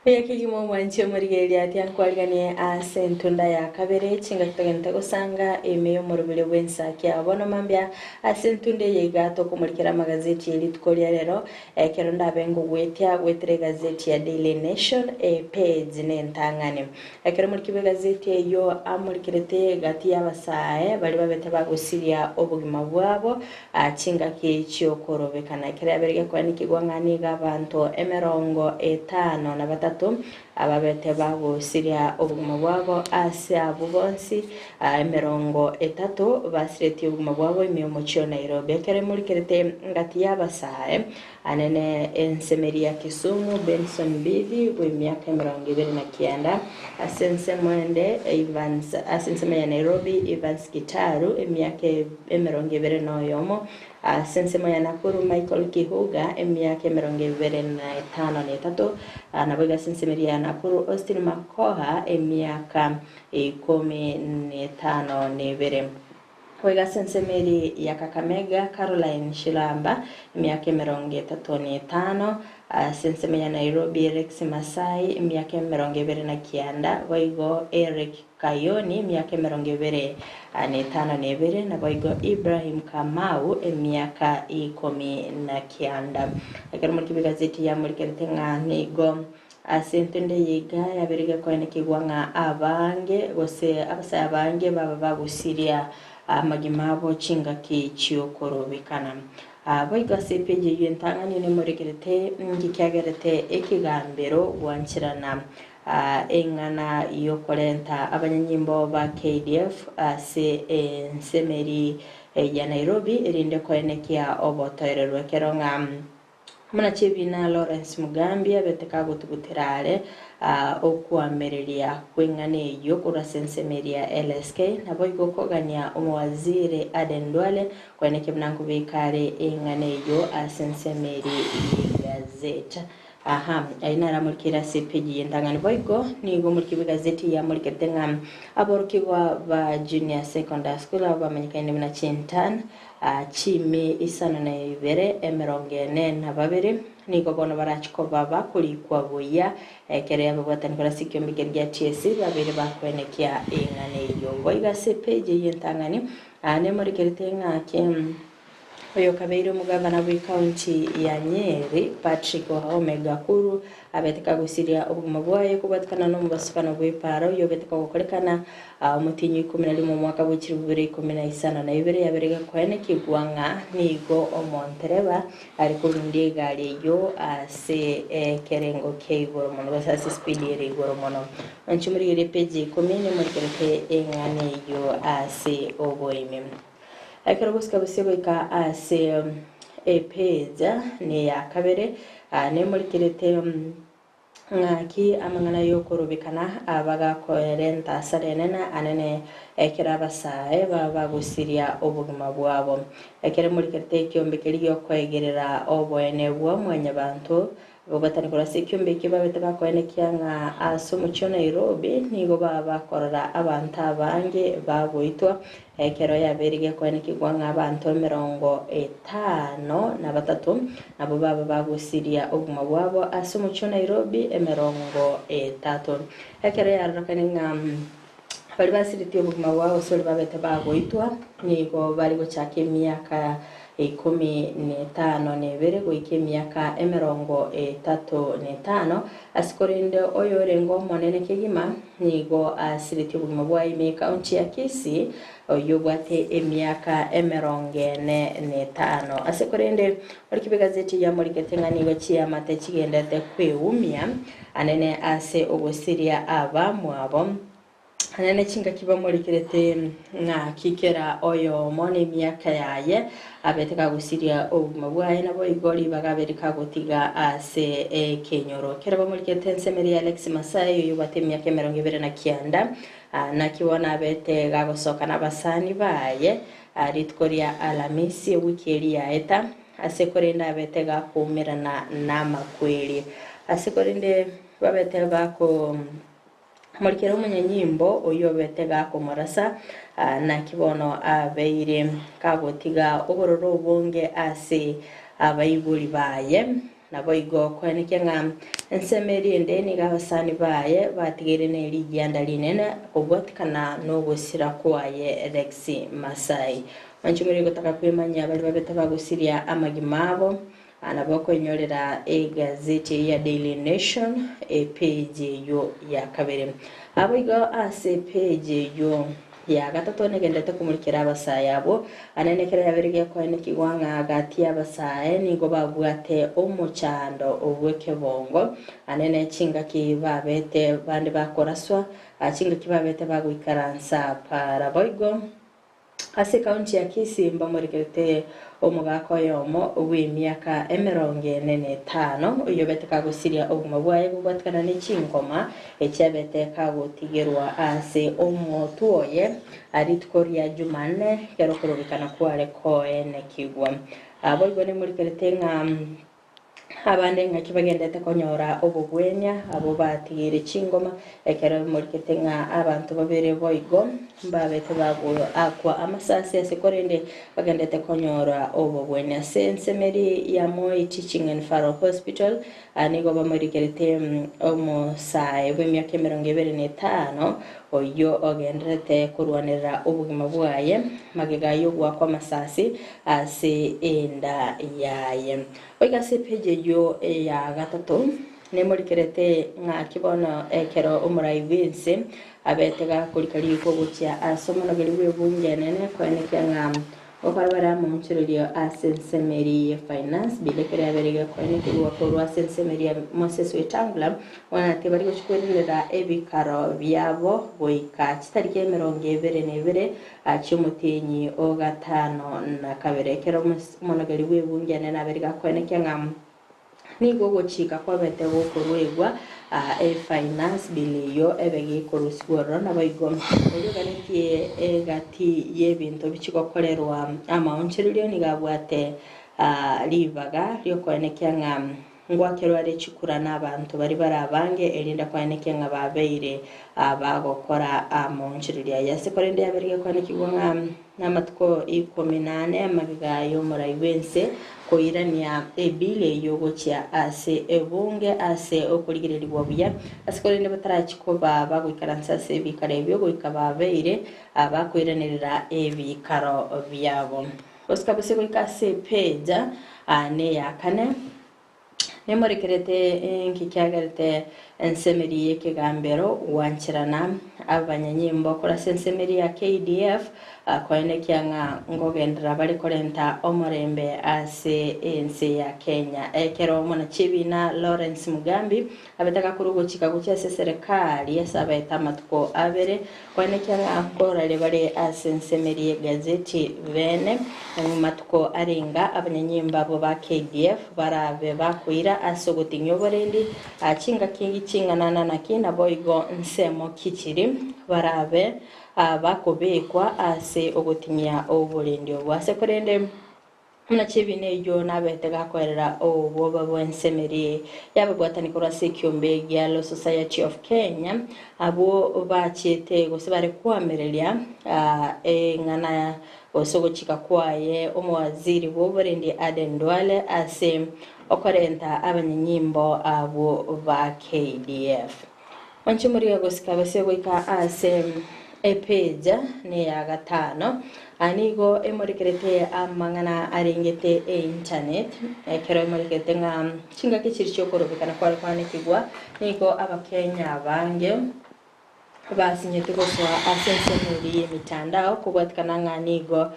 Buya kegima omwanchi omorigereria atia nkwariganie ase entunda ya kabere chingaki togente gosanga ime y'omoroberi bw'ensaki yao bono mambia ase entunda eye iga tokomorikera amagazeti ye rituko ria rero ekero ndabe ngogwetia gwetera egazeti ya Daily Nation epage nentang'ani Ekero omoriki bw'egazeti eyio amorikerete gati y'abasae baria babete bagosiria obogima bwabo chingaki chi'okorobekana. Ekero yabeire gekoenikigwa ng'a nigo abanto emerongo etano na batato ababete bagosiria obogima bwabo, ase abwo bonsi emerongo etato basiretie obogima bwabo ime y'omochie o Nairobi. Ekero emorikerete gati y'abasae Anene ensemeri ya Kisumu, Benson Mbithi bw'emiaka 29, ase ensemo ende Evans ase ensemo ya Nairobi, Evans Gitaru emiaka 21, ase ensemo ya Nakuru, Michael Kihuga emiaka 25, naboigo ase ensemeri ya Nakuru, Austin Makoha emiaka 52. Goika ase ensemo eria ya Kakamega, Caroline Shilamba, emiaka 35, ase ensemo ya Nairobi, Rex Masai, emiaka 29, boigo Eric Kayoni, emiaka 52, naboigo Ibrahim Kamau, emiaka 19. Ekero morikigwa egazeti yamorikerete ng'a nigo Ase entende eye iga yabeire gekoenekigwa ng'a abange, gose abasae abange baba bagosiria amagima abo chingaki chi'okorobekana. Boigo ase epeji eyio entang'ani nemorekerete nki kiagerete ekegambero gwancherana eng'ana y'okorenta abanyanyimbo ba KDF ase ensemeri ya Nairobi erinde koenekia obotoereru ekero ng'a Buna chiebina Lawrence Mugambi abete kagotugutera are okoamereria kw'eng'ana eyio korwa ase ensemo eria ya LSK, naboigo kogania omowaziri Aden Duale koenekia buna nkobeka are eng'ana eyio ase ensemo eria y'egazeti. Aha, ayio naro amorikeire ase epeji y'entang'ani. Boigo nigo omoriki bw'egazeti eye amorikerete ng'a aborokigwa ba Junior Secondary School abwo bamanyekaine buna chintan chiimi isano na ibere emerongo ene na babere nigo bono barache koba bakorikwa buya ekero yababwatani korwa ase ekiombe keria gia TSC babeire bakoenekia eng'ana eyio. Boigo ase epeji eye y'entang'ani nemorikerete ng'a ki Oyokabeire omogavana bw'ecounty ya Nyeri, Patrick Wahome Gakuru, abete kagosiria obogima bwaye kobwatikana nomobasukano bw'epaara oyio obete kogokorekana omotienyi o ikomi na rimo omwaka bwe chilifu bibere ikomi na isano na ibere yabere gekoenekigwa ng'a nigo omontereba are korundia egari eyio ase ekerengo kia igoro mono gose ase speed ere igoro mono. Inche morigererie page ya ikomi nimorikerete eng'ana eyio ase oboime. Ekero gosika bosio goika ase epeja neya kabere, nemorikerete ng'aki amang'ana y'okorobekana abagakoerenta asare enene anene ekero abasae baba bagosiria obogima bwabo. Ekero emorikerete ekiombe keria gi'okoegerera oboene bwa mwanyabanto, Ababwatani korwa ase ekiombe ekio babete bakoenekia ng'a ase omochie o Nairobi nigo baba bakorora abanto abange bagoitwa, ekero yabeire gekoenekigwa ng'a abanto 53 nabwo baba bagosiria obogima bwabo ase omochie o Nairobi 30. Ekero yarorekane ng'a baria basiritie obogima bwabo gose baria babete bagoitwa nigo bare gochaka emiaka ikomi na etano na ebere goika emiaka 35, ase korende oyorenge omonene kegima nigo asiretie obogima bwaye ime ekaunti ya Kisii, oyio obwate emiaka 45. Ase korende orikio bw'egazeti yamorikete ng'a nigo chiamate chigendete kweumia anene ase ogosiria abamwabo, anene chingaki bamorekerete ng'aki kera oyomo nemiaka yaye abete kagosiria obogima bwaye, naboigo ribaga abere kagotiga ase ekenyoro. Kera bamorekerete ensemo eria ya Alex Masai oyobwate emiaka 29, naki bono abete gagosoka nabasani baye rituko ria Alamisi ewiki eria yaeta, ase korende abete gakoumerana namakweri. Ase korende babete bako morikera omonyanyimbo oyio obete gakomorasa, naki bono abeire kagotiga obororo obonge ase abaibori baye. Naboigo koenekia ng'a ensemo eria ende nigo abasani baye batigaire ne rigianda rinene kobwatikana nogosira kwaye Lexy Masai. Onche more gotaka kwemanyia baria babete bagosiria amagima abo, nabo okoinyorera egazeti eyio ya Daily Nation epage eyio ya kabere. Naboigo ase epage eyio Ya gatato negenderete komorikera abasae abwo, anene ekero yabeire gekoenekigwa ng'a gati y'abasae nigo babwate omochando bw'ekebongo, anene chingaki babete bande bakoraswa, chingaki babete bagoikaransa para. Boigo ase ekaunti ya Kisii mbamorikerete Omogaka oyomo bw'emiaka 45, oyobete kagosiria obogima bwaye bobwatikana ne chingoma echiabete kagotigerwa ase omotwe oye rituko ria Jumanne ekero okorobekana kware koenekigwa. Boigo nemorikerete ng'a Abande ng'aki bagenderete konyora obogwenia, abwo batigeire chingoma, ekero bimorikete ng'a abanto babere boigo mbabete bagoakwa amasasi ase korende bagenderete konyora obogwenia. Ase ensemeri ya Moi Teaching and Referral Hospital nigo bamorikerete omosae bw'emiaka 25 oyio ogendererete korwanerera obogima bwaye magega y'ogoakwa amasasi ase enda yaye. Goika ase epeji eyio ya gatato, nemorikerete ng'aki bono ekero omorai bw'ense abete gakorika riko gochia ase omonogeri bw'ebunge enene koenekia ng'a gokora bare amaonchorerio ase ensemo eria ye Finance Bill ekero yabeire gekoenekigwa korwa ase ensemo eria ya Moses Wetangula bono tibari gochia kwerenera ebikaro biabo goika chitariki 22 chi'omotienyi o gatano na kabere, ekero omonogeri bw'ebungi enene abeire gakoenekia ng'a nigo ogochika kwabete gokoruegwa e-finance bill eyio ebe gekorusigwa ororo. Naboigo oria oganetie egati y'ebinto bichigokorerwa amaonchorerio nigo abwate ribaga riokoenekia ng'a. Ngwakerwe are chikura nabanto baria bare abange, erinde kwaenekia ng'a babeire bagokora amaonchoreria aye. Ase korende yabeire gekwanekigwa ng'a namatuko ikomi na ane magega y'omorai bw'ense koirania ebill eyio gochia ase ebunge ase okorigererigwa buya, ase korende batarachia koba bagoikaransa ase ebikaro ebio goika babeire bakoiranerera ebikaro biabo. Gosika gose goika ase epeja neya kane. Nemorekerete inki kiagerete ensemeri y'ekegambero gwancherana abanyanyimbo korwa ase ensemeri ya KDF koenekia ng'a ngogenderera bare korenta omorembe ase ense ya Kenya. Ekero omonachibina Lawrence Mugambi abete gakorwa ogochika gochia ase eserekari ase abaete amatuko abere Koenekia ng'a nkoraria bare ase ensemeri y'egazeti bene, matuko arenga abanyanyimbo abwo ba KDF barabe bakoira ase ogotinyia oborendi chingaki ching'ana naki naboigo nsemo ki chiri barabe bakobekwa ase ogotinyia oborendi obwo. Ase korende Buna chiebina eyio nabete gakoerera obwoba bw'ensemeri y'ababwatani korwa ase ekiombe gia Law Society of Kenya, abwo bachiete gose bare koamereria eng'ana gose ogochika kwaye omowaziri bw'oborendi Aden Duale ase okorenta abanyanyimbo abwo ba KDF. Inche morigia gosika gose goika ase epeja neya gatano. Aa nigo emorekerete amang'ana arengete einternet. Ekero emorekerete ng'a chingaki chiri chiokorobekana kware kwanekigwa, nigo abakenya abange basinyete gosoa ase ensemo eria y'emitandao kobwatikana ng'a nigo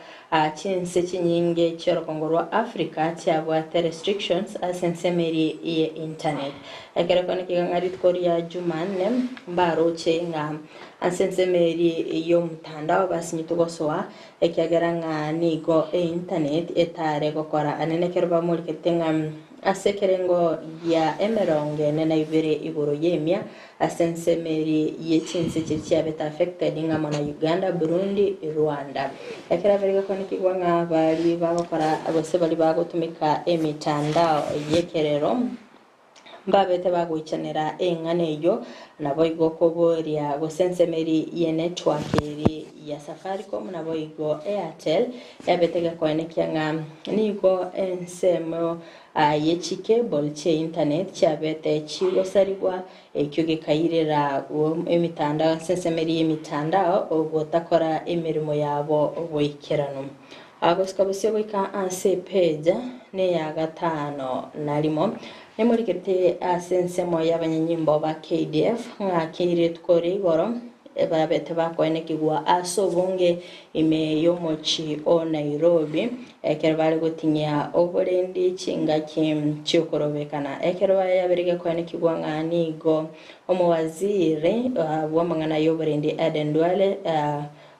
chinse chinyinge chi'orokongo rwa Africa chiabwate restrictions ase ensemo eria ye internet. Ekero ekero ng'a rituko ria Jumanne mbaroche ng'a ase ensemo eria y'omotandao basinyetwe gosoa, ekiagera ng'a nigo einternet etare gokora. Ane nekero bamorikete ng'a ase ekerengo gia emerongo ene na ibere igoro y'emia ase ensemo eria ye chinse chiria chiabete affected ng'a mono Uganda, Burundi, Rwanda. Ekero abere gekonekigwa ng'a baria bagokora gose baria bagotumeka emitandao y'ekerero, Mbabete bagoichanera eng'ana eyio, naboigo koboria gose ensemeri ye network eri ya Safaricom naboigo Airtel yabete gekoenekia ng'a nigo ensemo ye chicable chie internet chiabete chigosarigwa ekio gekairera emitandao ase ensemeri y'emitandao gotakora emeremo yabo boikeranu. Gosika bosio goika ase epeja neya gatano na rimo, nemorikete ase ensemo y'abanyanyimbo ba KDF ng'aki rituko ria igoro babete bakoenekigwa ase obonge ime y'omochie o Nairobi ekero bare gotinyia oborendi chingaki chi'okorobekana. Ekero yabeire gekoenekigwa ng'a nigo omowaziri bw'amang'ana y'oborendi Aden Duale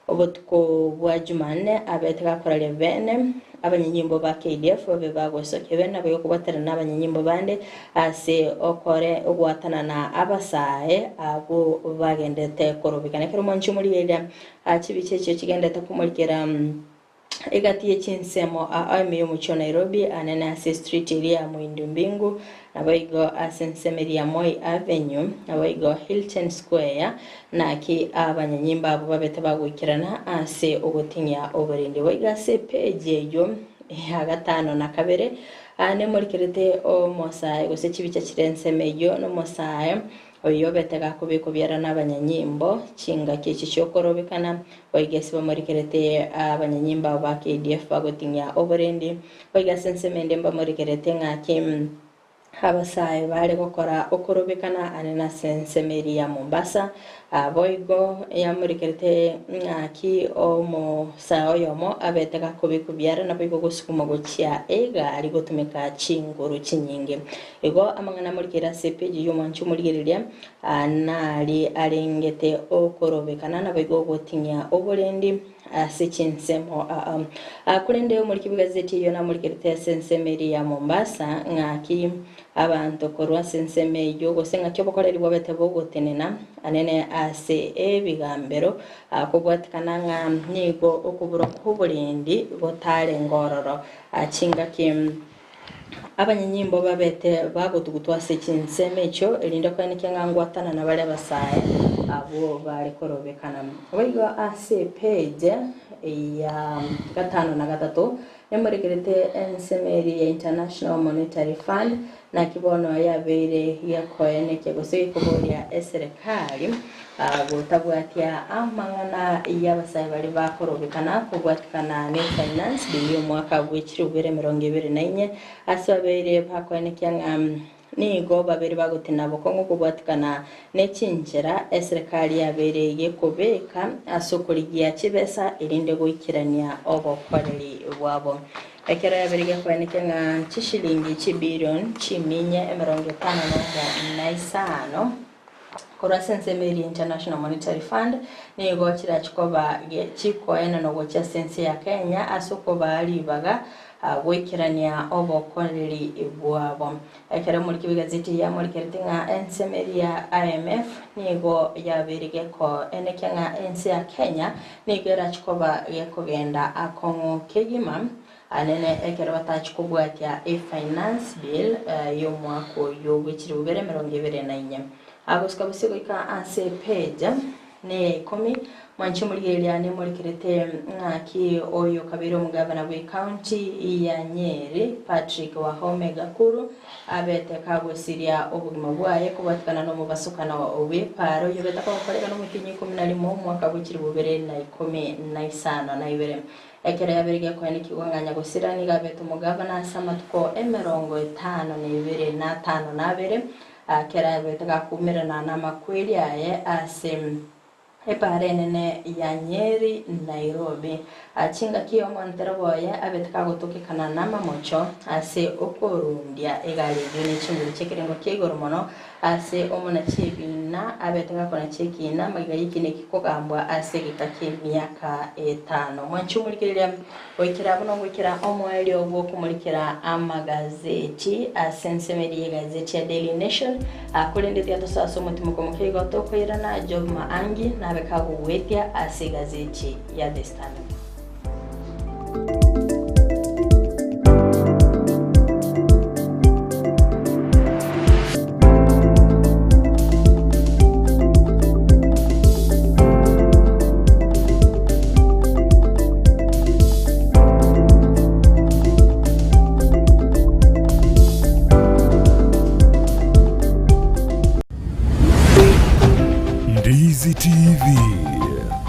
Obotuko bwa Jumanne abete gakoraria bene abanyanyimbo ba KDF babe bagosokia bene nabo gokobwaterana nabanyanyimbo bande ase okore ogwatanana abasae abwo bagendete korobekana. Ekero mwanchi omorigereria chibicha echio chigendete komorikera Egati ye chinsemo aa ime y'omochie o Nairobi, anene ase estreet eria ya Muindi Mbingu, naboigo ase ensemo eria ya Moi Avenue, naboigo Hilton Square, naki abanyanyimbo abwo babete bagoikerana ase ogoting'ia oborendi. Boigo ase epeji eyio ya gatano na kabere, aa nemorikerete omosae gose chibicha chire ensemo eyio nomosae Oyio obete gakobekwa biara nabanyanyimbo chingaki echi chi'okorobekana, boigo ase bamorikerete abanyanyimbo abo ba KDF bagoting'ia oborendi, boigo ase ensemo ende mbamorikerete ng'aki abasae bare gokora okorobekana ane nase ensemo eria ya Mombasa, boigo yamorikerete ng'aki omosae oyomo abete gakobekwa biara naboigo gosukuma gochia egari gotumeka chinguru chinyinge. Igo amang'ana amorikire ase epeji y'omwanchi omorigereria nari arengete okorobekana naboigo ogoting'ia oborendi ase chinsemo aa. Korende omoriki bw'egazeti eyio namorikerete ase ensemo eria ya Mombasa ng'aki abanto korwa ase ensemo eyio gose ng'aki obokoreri bwabete bogotenena anene ase ebigambero kobwatikana ng'a nigo okoborwa kw'oborendi gotarenge ororo chingaki. Abanyanyimbo babete bagotugutwa ase chinsemo echio, erinde koenekia ng'a ngwatana na baria abasae abwo bare korobekana. Boigo ase epage ya gatano na gatato nemorekerete ensemo eria ya International Monetary Fund, naki bono yabeire gekoenekia gose gekoboria eserekari gotabwatia amang'ana y'abasae baria bakorobekana kobwatikana ne Finance Bill y'omwaka bwe chilifu ibere emerongo ebere na inye, ase babeire bakoenekia ng'a nigo babeire bagotina bokong'u kobwatikana ne chinchera eserekari yabeire gekobeka ase okorigia chibesa erinde goikerania obokoreri bwabo. Ekero yabeire gekoenekia ng'a chishilingi chibilion chiminye emerongo etano nomo na isano korwa ase ensemo eria International Monetary Fund nigo chirachi koba chikoenanwa gochia ase ense ya Kenya ase okobaa ribaga goikerania obokoreri bwabo. Ekero omoriki bw'egazeti eye amorikerete ng'a ensemo eria ya IMF nigo yabeire gekoenekia ng'a ense ya Kenya nigo erachi koba gekogenda akong'u kegima anene ekero batachi kobwatia e-Finance Bill y'omwaka oyio bwe chilifu bibere emerongo ebere na inye. Agosika bosie goika ase epage neya ikomi, mwanche morigereria nemorekerete ng'aki oyo kabeire omogavana bw'ecounty ya Nyeri Patrick Wahome Gakuru abete kagosiria obogima bwaye kobwatikana nomobasokano bw'epaaro oyio obete kogokoreka nomotienyi ikomi na rimo omwaka bwe chilifu bibere na ikomi na isano na ibere. Ekero yabeire gekoenekigwa ng'a nyagosira nigo abete omogavana ase amatuko emerongo etano na ebere na atano na abere, Ekero abete gakuumerana namakweri aye ase epaara enene ya Nyeri, Nairobi. Chingaki omontereba oye abete kagotokekana namamocho ase okorundia egari eyio ne chinguru chi'ekerengo kia igoro mono ase omonachi ebina abete gakonacha ekiina magega y'ekiina eki kogambwa ase egeka ki'emiaka etano. Mwanche omorigereria Goikera buna ogoikera omoerio bw'okomorikera amagazeti ase ensemo eria y'egazeti ya Daily Nation, korende tiga tosoe ase omotimoko moke igo tokoirana Job Maangi nabe kagogwetia ase egazeti ya The Standard. Ndizi TV,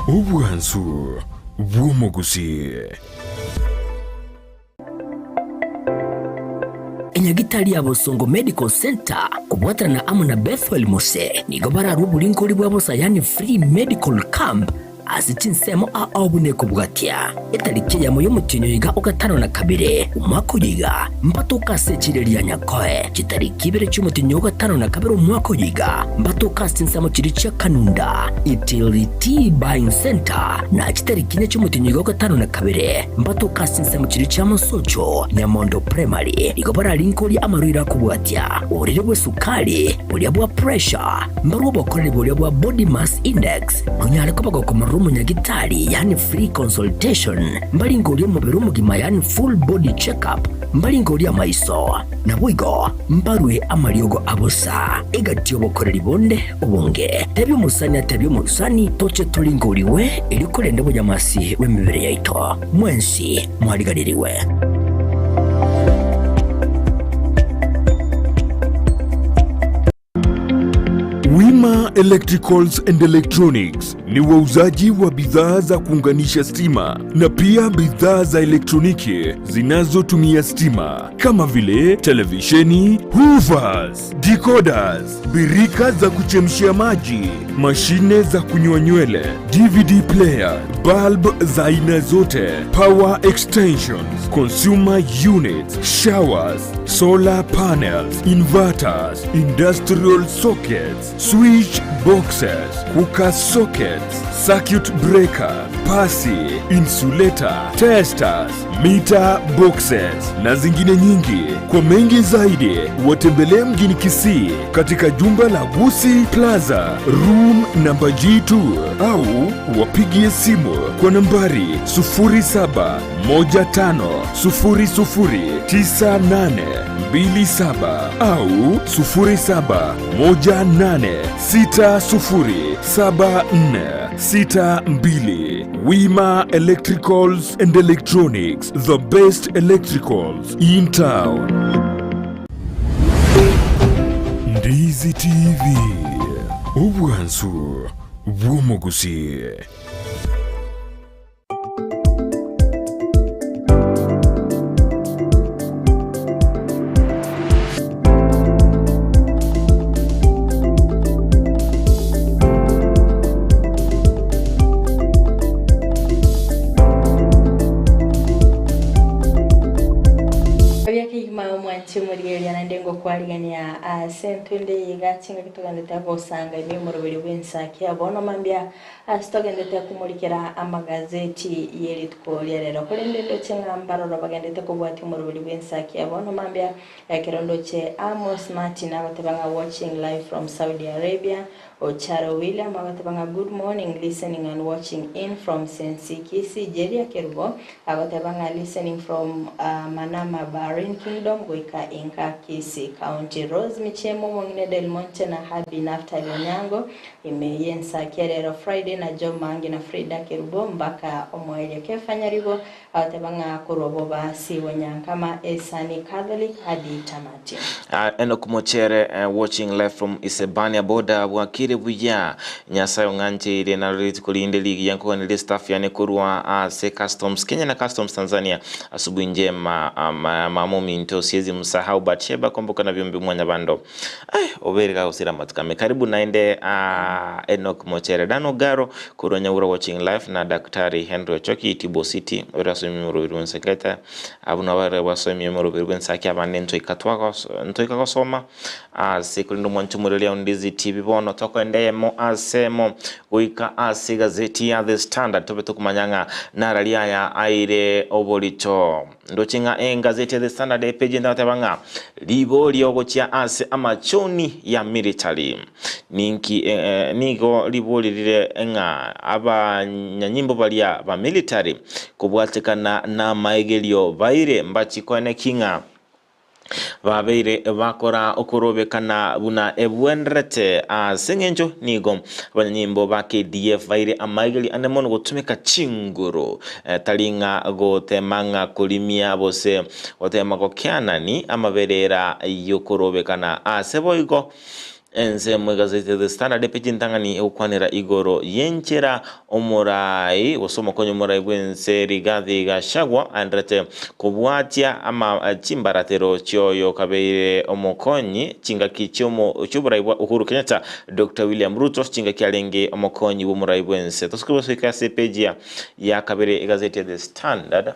obwansu bw'omogusii. Enyagitari ya Bosongo Medical Centre kobwaterana amo na Bethuel Mose nigo bararwe oboringori bwa bosa yaani free medical camp ase chinsemo ao buna ekobwatia. Etariki eyemo y'omotienyi oiga ogatano na kabere omwaka oyo iga mbatoke ase echira eria Nyakoe. Chitariki ibere chi'omotienyi ogatano na kabere omwaka oyo iga mbatoke ase chinsemo chiria chia Kanunda, Itility Buying Centre na chitariki inye chi'omotienyi oiga ogatano na kabere Mbatoke ase chinsemo chiria chia mosocho, Nyamondo Primary, igo bararinkorie amarwaire akobwatia, oborwaire bw'esukari, boria bwa pressure, mbarwe obokoreri boria bwa body mass index, nonyare koba gokomorora omonyagitari yaani free consultation, mbarinkorie omobere omogima yaani full body check up, mbarinkorie amaiso, naboigo mbarwe amariogo abosa, egati obokoreri bonde obonge. Tebia omosani atebie omosani, Toche toringorigwe, erio korende obonyamasi bw'emebere yaito. Mwensi mwariganirigwe. Wima Electricals and Electronics ni wauzaji wa bidhaa za kuunganisha stima na pia bidhaa za elektroniki zinazotumia stima kama vile televisheni, hoovers, decoders, birika za kuchemshia maji, mashine za kunyoa nywele, DVD player, bulb za aina zote, power extensions, consumer units, showers, solar panels, inverters, industrial sockets, switch boxes, cooker sockets, circuit breaker, Pasi, insulator, testers, meter boxes na zingine nyingi. Kwa mengi zaidi, watembelee mjini Kisii katika jumba la Gusi Plaza, room namba G2 au wapigie simu kwa nambari 0715009827 au 0718607462. Wima Electricals and Electronics, the best electricals in town. Ndizi TV, obwansu bw'omogusi. Ebiya kegima omwanche omorigereria naende ngokwarigania ase entwe ende eye iga chingaki togendete gosanga ime omoroberi bw'ensaki ya bono mambia ase togendete komorikera amagazeti ye rituko ria rero. Korende ndoche ng'a mbaroro bagendete kobwatia omoroberi bw'ensaki ya bono mambia ekero ndoche Amos Martin agoteba ng'a watching live from Saudi Arabia, Ocharo William agoteba ng'a good morning listening and watching in from Sensi Kisii, Jeria Kerubo agoteba ng'a listening from Manama Bahrain Kingdom goika inka Kisii County, Rose Michemo Omong'ina Del Monte na Habi Naftali Onyango ime y'ensakia rero Friday na Job Maangi na Frida Kerubo mbaka omoerio Kefa Nyaribo agoteba ng'a korwa Bobasi Bonyankama Esani Catholic hadi tamati. Enock Mochere watching live from Isebania border bwakire buya Nyasaye ong'ancheire narore rituko rinde rigiya nkoganerie staff yane korwa ase Customs Kenya na Customs Tanzania asubuhi njema mama ominto siezi msahau Batsheba kwamboka na viumbe mwanyabando eh obeire gagosira amatuko ame karibu naende Enock Mochere Dan Ogaro korwa Nyaura watching live na Daktari Henry Ochoki Itibo City ore ase omoroberi bwensekete Abwo nabo bare basoemia omoroberi bw'ensaki abande ntoika twagos ntoika gosoma ase korende omwanche omoreri ao Ndizi TV bono tokoenda eyemo ase emo goika ase egazeti ya The Standard tobe tokomanya ng'a narari aya aire oborito. Ndoche ng'a engazeti ya The Standard epeji ende goteba ng'a riborio gochia ase amachoni ya military. Ninki nigo ribori rire ng'a abanyanyimbo baria ba military kobwatekana namaegerio baire mbachie koeneki ng'a babeire bakora okorobekana buna ebwenerete ase eng'encho nigo abanyanyimbo ba KDF baire amaegerio ande mono gotumeka chinguru tari ng'a gotema ng'a korimia gose gotema gokianani amaberera yokorobekana ase boigo Ensemo egazeti ya The Standard epe chintang'ani egokwanera igoro y'enchera omorai gose omokonyi omorai bw'ense Rigathi Gachagua aenderete kobwatia ama chimbaratero chioyo kabeire omokonyi chingaki chiomo chioborai bwa Uhuru Kenyatta Doctor William Ruto chingaki arenge omokonyi bw'omorai bw'ense. Tosuke gosoika ase epeji ya ya kabere egazeti ya The Standard.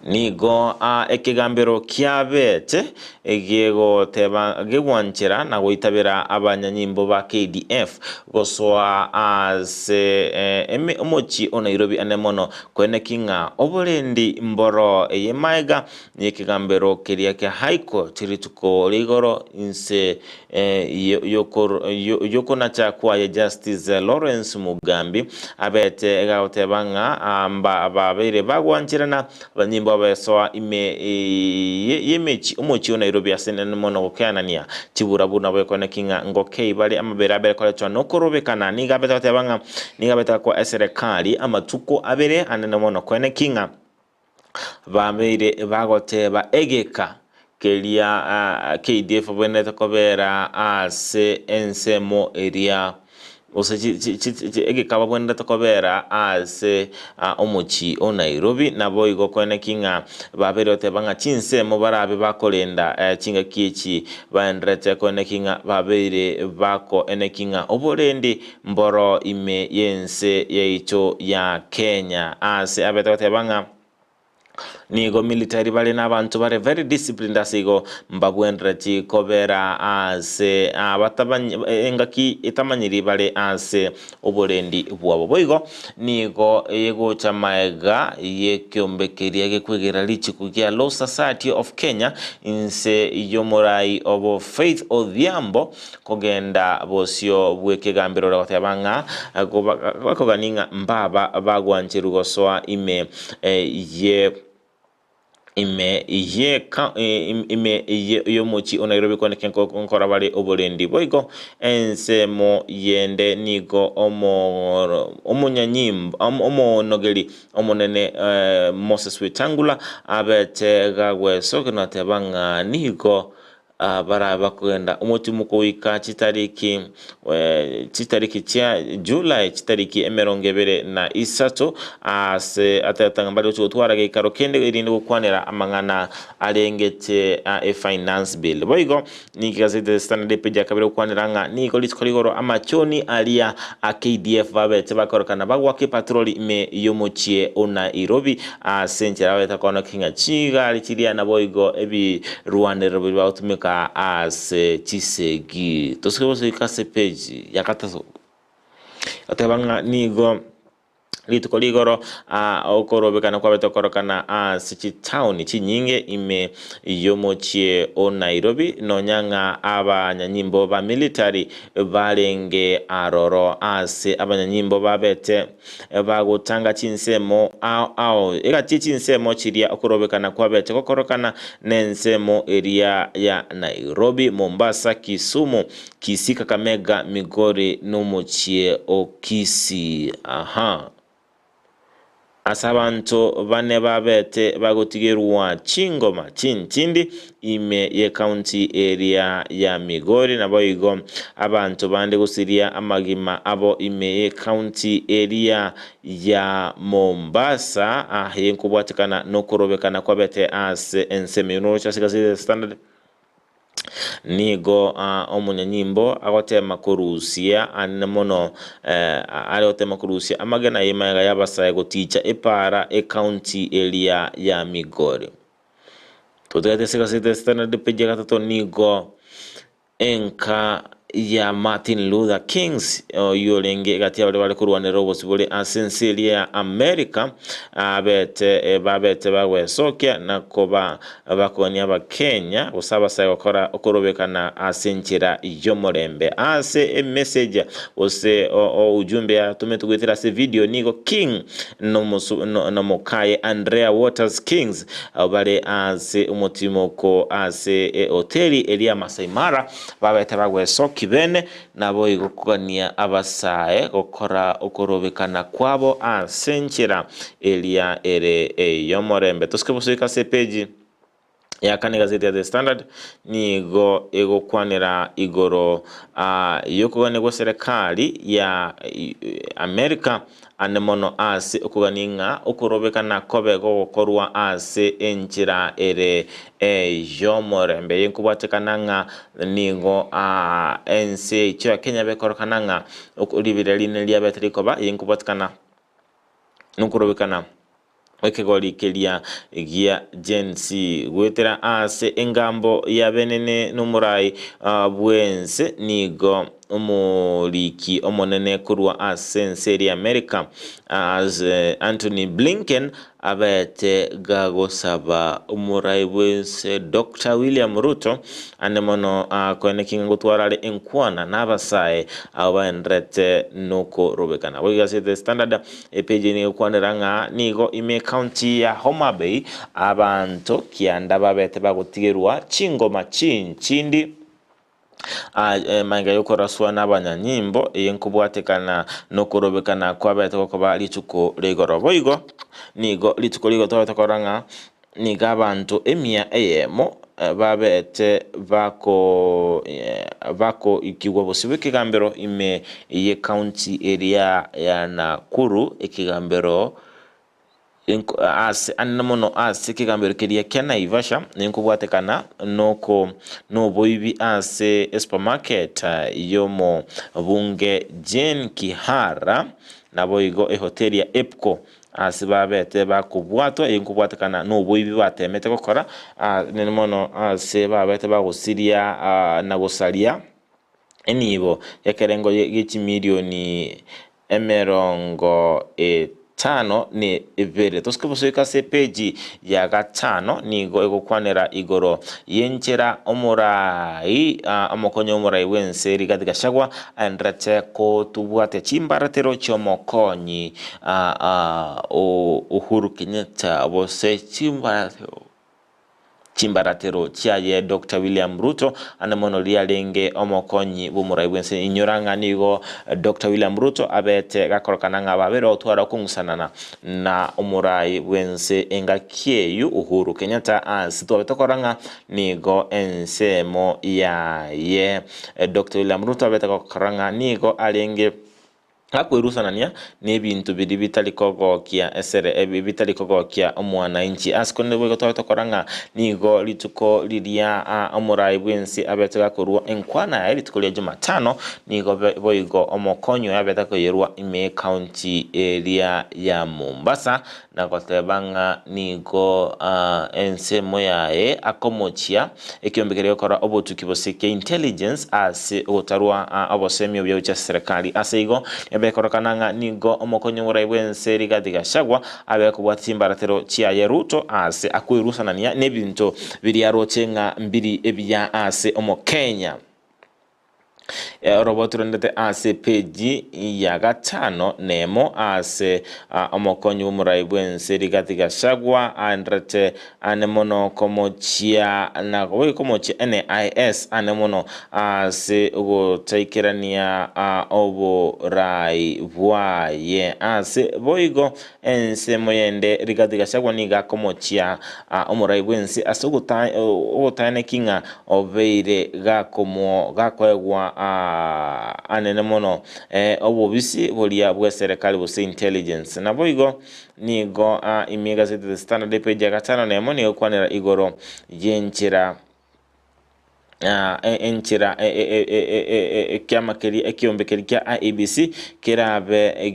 Nigo ekegambero kiabete gegoteba gegwanchera na goitabera abanyanyimbo ba KDF gosoa ase omochie o Nairobi ane mono koeneki ng'a oborendi mboro eye maega yekegambero keria kia High Court rituko ria igoro inse Y'okonacha kwaye Justice Lawrence Mugambi abete gagoteba ng'a babeire bagwancherana abanyimbo abesoa ime y'emechi omochie o Nairobi ase enene mono gokeanania chiburabu nabo ekoneki ng'a ngokei bare amabere abere koretwa nokorobekana. Nigo abete goteba ng'a nigo abete gakoa eserekari amatuko abere anene mono koeneki ng'a Babeire bagoteba egeka keria KDF ebwenerete kobera ase ensemo eria gose egeka babwenerete kobera ase omochie o Nairobi. Naboigo koeneki ng'a babeire goteba ng'a chinsemo barabe bakorenda chingaki echi baenderete koeneki ng'a babeire bakoeneki ng'a oborendi Mboro ime y'ense yaito ya Kenya. Aase abete goteba ng'a. Nigo military bare nabanto bare very disciplined ase igo mbabwenereti kobera ase engaki etamanyiri bare ase oborendi bwabo. Boigo nigo egocha maega y'ekeombe keria gekwegera richiko gia Law Society of Kenya inse y'omorai obo Faith Odhiambo kogenda bosio bw'ekegambero goteba ng'a bakogani ng'a mbaba bagwancherwa gosoa ime ye ime ye ime y'omochie o Nairobi kwane nkora bare oborendi. Boigo ensemo yende nigo omonyanyimbo omonogeri omonene Moses Wetangula abete gagwesokia nateba ng'a nigo Barabe bakogenda omotimoko goika chitariki chitariki chia Julai chitariki 23 ase atebete ng'a mbare gochia gotwara geikaro kende erinde gokwanera amang'ana arengete efinance bill. Boigo nigo egazeti ya The Standard epeji ya kabere gokwanera ng'a nigo rituko rigoro amachoni aria a KDF babete bakorokana bagoaka epatroli ime y'omochie o Nairobi Ase enchera babete konokia ng'a chigari chiria naboigo ebirwanero biria bagotumeka ase chisegi. Tosoke gosoika ase page ya gatato goteba ng'a nigo rituko rigoro okorobekana kwabete korokana ase chitaoni chinyinge ime y'omochie o Nairobi nonya ng'a abanyanyimbo ba military barenge aroro ase abanyanyimbo babete Bagotanga chinsemo ao ao, egati ye chinsemo chiria okorobekana kwabete gokorokana nensemo eria ya Nairobi, Mombasa, Kisumu, Kisii, Kakamega, Migori nomochie o Kisii. Aha. Ase abanto bane babete bagotigerwa chingoma chintindi ime y'ecounty eria ya Migori naboigo abanto bande gosiria amagima abo ime y'ecounty eria ya Mombasa aye nkobwatekana nokorobekana kwabete ase ensemo eyio noroche ase egazeti ya The Standard. Nigo omonyanyimbo agotema korusia anene mono are gotema korusia amagena y'emagega y'abasae goticha epaara ecounty eria ya Migori. Totagete ase egaseti ya Standard page ya gatato nigo enka ya Martin Luther Kings oyio orenge egati ya baria bare korwanerera obosibore ase ense eria ya America abete babete bagwesokia na koba bakogania abakenya gose abasae gokora okorobekana ase enchera y'omorembe. Ase emessage gose ujumbe yatometwe goetera ase video nigo King na mokaye Andrea Waters Kings Abwo bare ase omotimoko ase ehoteli eria ya Masai Mara babete bagwesokia bene, naboigo kogania abasae gokora okorobekana kwabo ase enchera eria ere ey'omorembe. Tosike bosoika ase epeji ya kane egazeti ya The Standard nigo egokwanera igoro y'okogania gwa serikali ya America Ande mono ase okogania ng'a okorobekana kobe gogokorwa ase enchera ere ey'omorembe. Eye nkobwatekana ng'a nigo ense yaito ya Kenya bekorokana ng'a riberera rinene riabete rikoba, eye nkobwatekana nokorobekana gw'ekegori keria gia Gen Z. Goetera ase engambo y'abenene nomorai bw'ense nigo Omoriki omonene korwa ase ense eria America Antony Blinken abete gagosaba omorai bw'ense Doctor William Ruto ande mono akoeneki ng'a ngotwara are enkwana n'abasae abo baendererete nokorobekana. Boigo ase The Standard epage nigo egokwanera ng'a nigo ime ecounty ya Homa Bay abanto kianda babete bagotigerwa chingoma chinchindi Amang'ana y'okoraswa nabanyanyimbo, eye nkobwatekana nokorobekana kwabete gokoba rituko ria igoro. Boigo nigo rituko ria igoro twabete korora ng'a nigo abanto emia eyemo babete bako bakoikigwa bosio bw'ekegambero ime y'ecounty eria ya Nakuru, ekegambero Aase anene mono ase ekegambero keria kia Naivasha ninkobwatekana noko noboibi ase esupermarket y'omobunge Jane Kihara naboigo ehoteli ya Epco. Ase babete bakobwatwa, eye nkobwatekana noboibi batemete gokora, nene mono ase babete bagosiria na gosaria enibo y'ekerengo gie chimilioni emerongo etano na ebere. Tosike bosoika ase epeji ya gatano nigo egokwanera igoro y'enchera omorai omokonyi omorai bw'ense Rigathi Gachagua aenderete kotobwatia chimbaratero chi'omokonyi Uhuru Kenyatta gose chimbaratero chiaye Doctor William Ruto ande mono riarenge omokonyi bw'omorai bw'ense. Inyora ng'a nigo Doctor William Ruto abete gakorokana ng'a babere otwara okong'usanana na omorai bw'ense engaki eyio Uhuru Kenyatta ase twabete korora ng'a nigo ensemo yaye Doctor William Ruto abete gokora ng'a nigo arenge Gakwerusanania nebinto biria bitari kogokia esere ebi bitari kogokia omwananchi. Ase korende boigo tware tokora ng'a nigo rituko riria omorai bw'ense abete gakorua enkwana yaye rituko ria Jumatano, nigo boigo omokonyi oye abete koyerua ime y'ecounty eria ya Mombasa na goteba ng'a nigo ensemo yaye akomochia ekiombe keria gokora obotuki bose kia intelligence ase ogotarwa obosemi obuya gochia ase serikali. Ase igo ebekorokana ng'a nigo omokonyi omorai bw'ense Rigathi Gachagua abe kobwata chimbaratero chiaye Ruto ase akwerusanania nebinto biria aroche ng'a mbiri ebiya ase omokenya. Oroboti rondete ase epeji ya gatano nemo ase omokonyi bw'omorai bw'ense Rigathi Gachagua aenderete ane mono komochia na komochia NIS ane mono ase ogotaikerania oborai bwaye. Ase boigo ensemo yende Rigathi Gachagua nigo akomochia omorai bw'ense ase ogotaeneki ng'a Obeire gakoegwa anene mono obobisi boria bw'eserekari gose intelligence. Naboigo nigo ime egaseti The Standard epage ya gatano na emo nigo ekwanera igoro y'enchera enchera ekiama keria ekiombe keria kia IEBC kerabe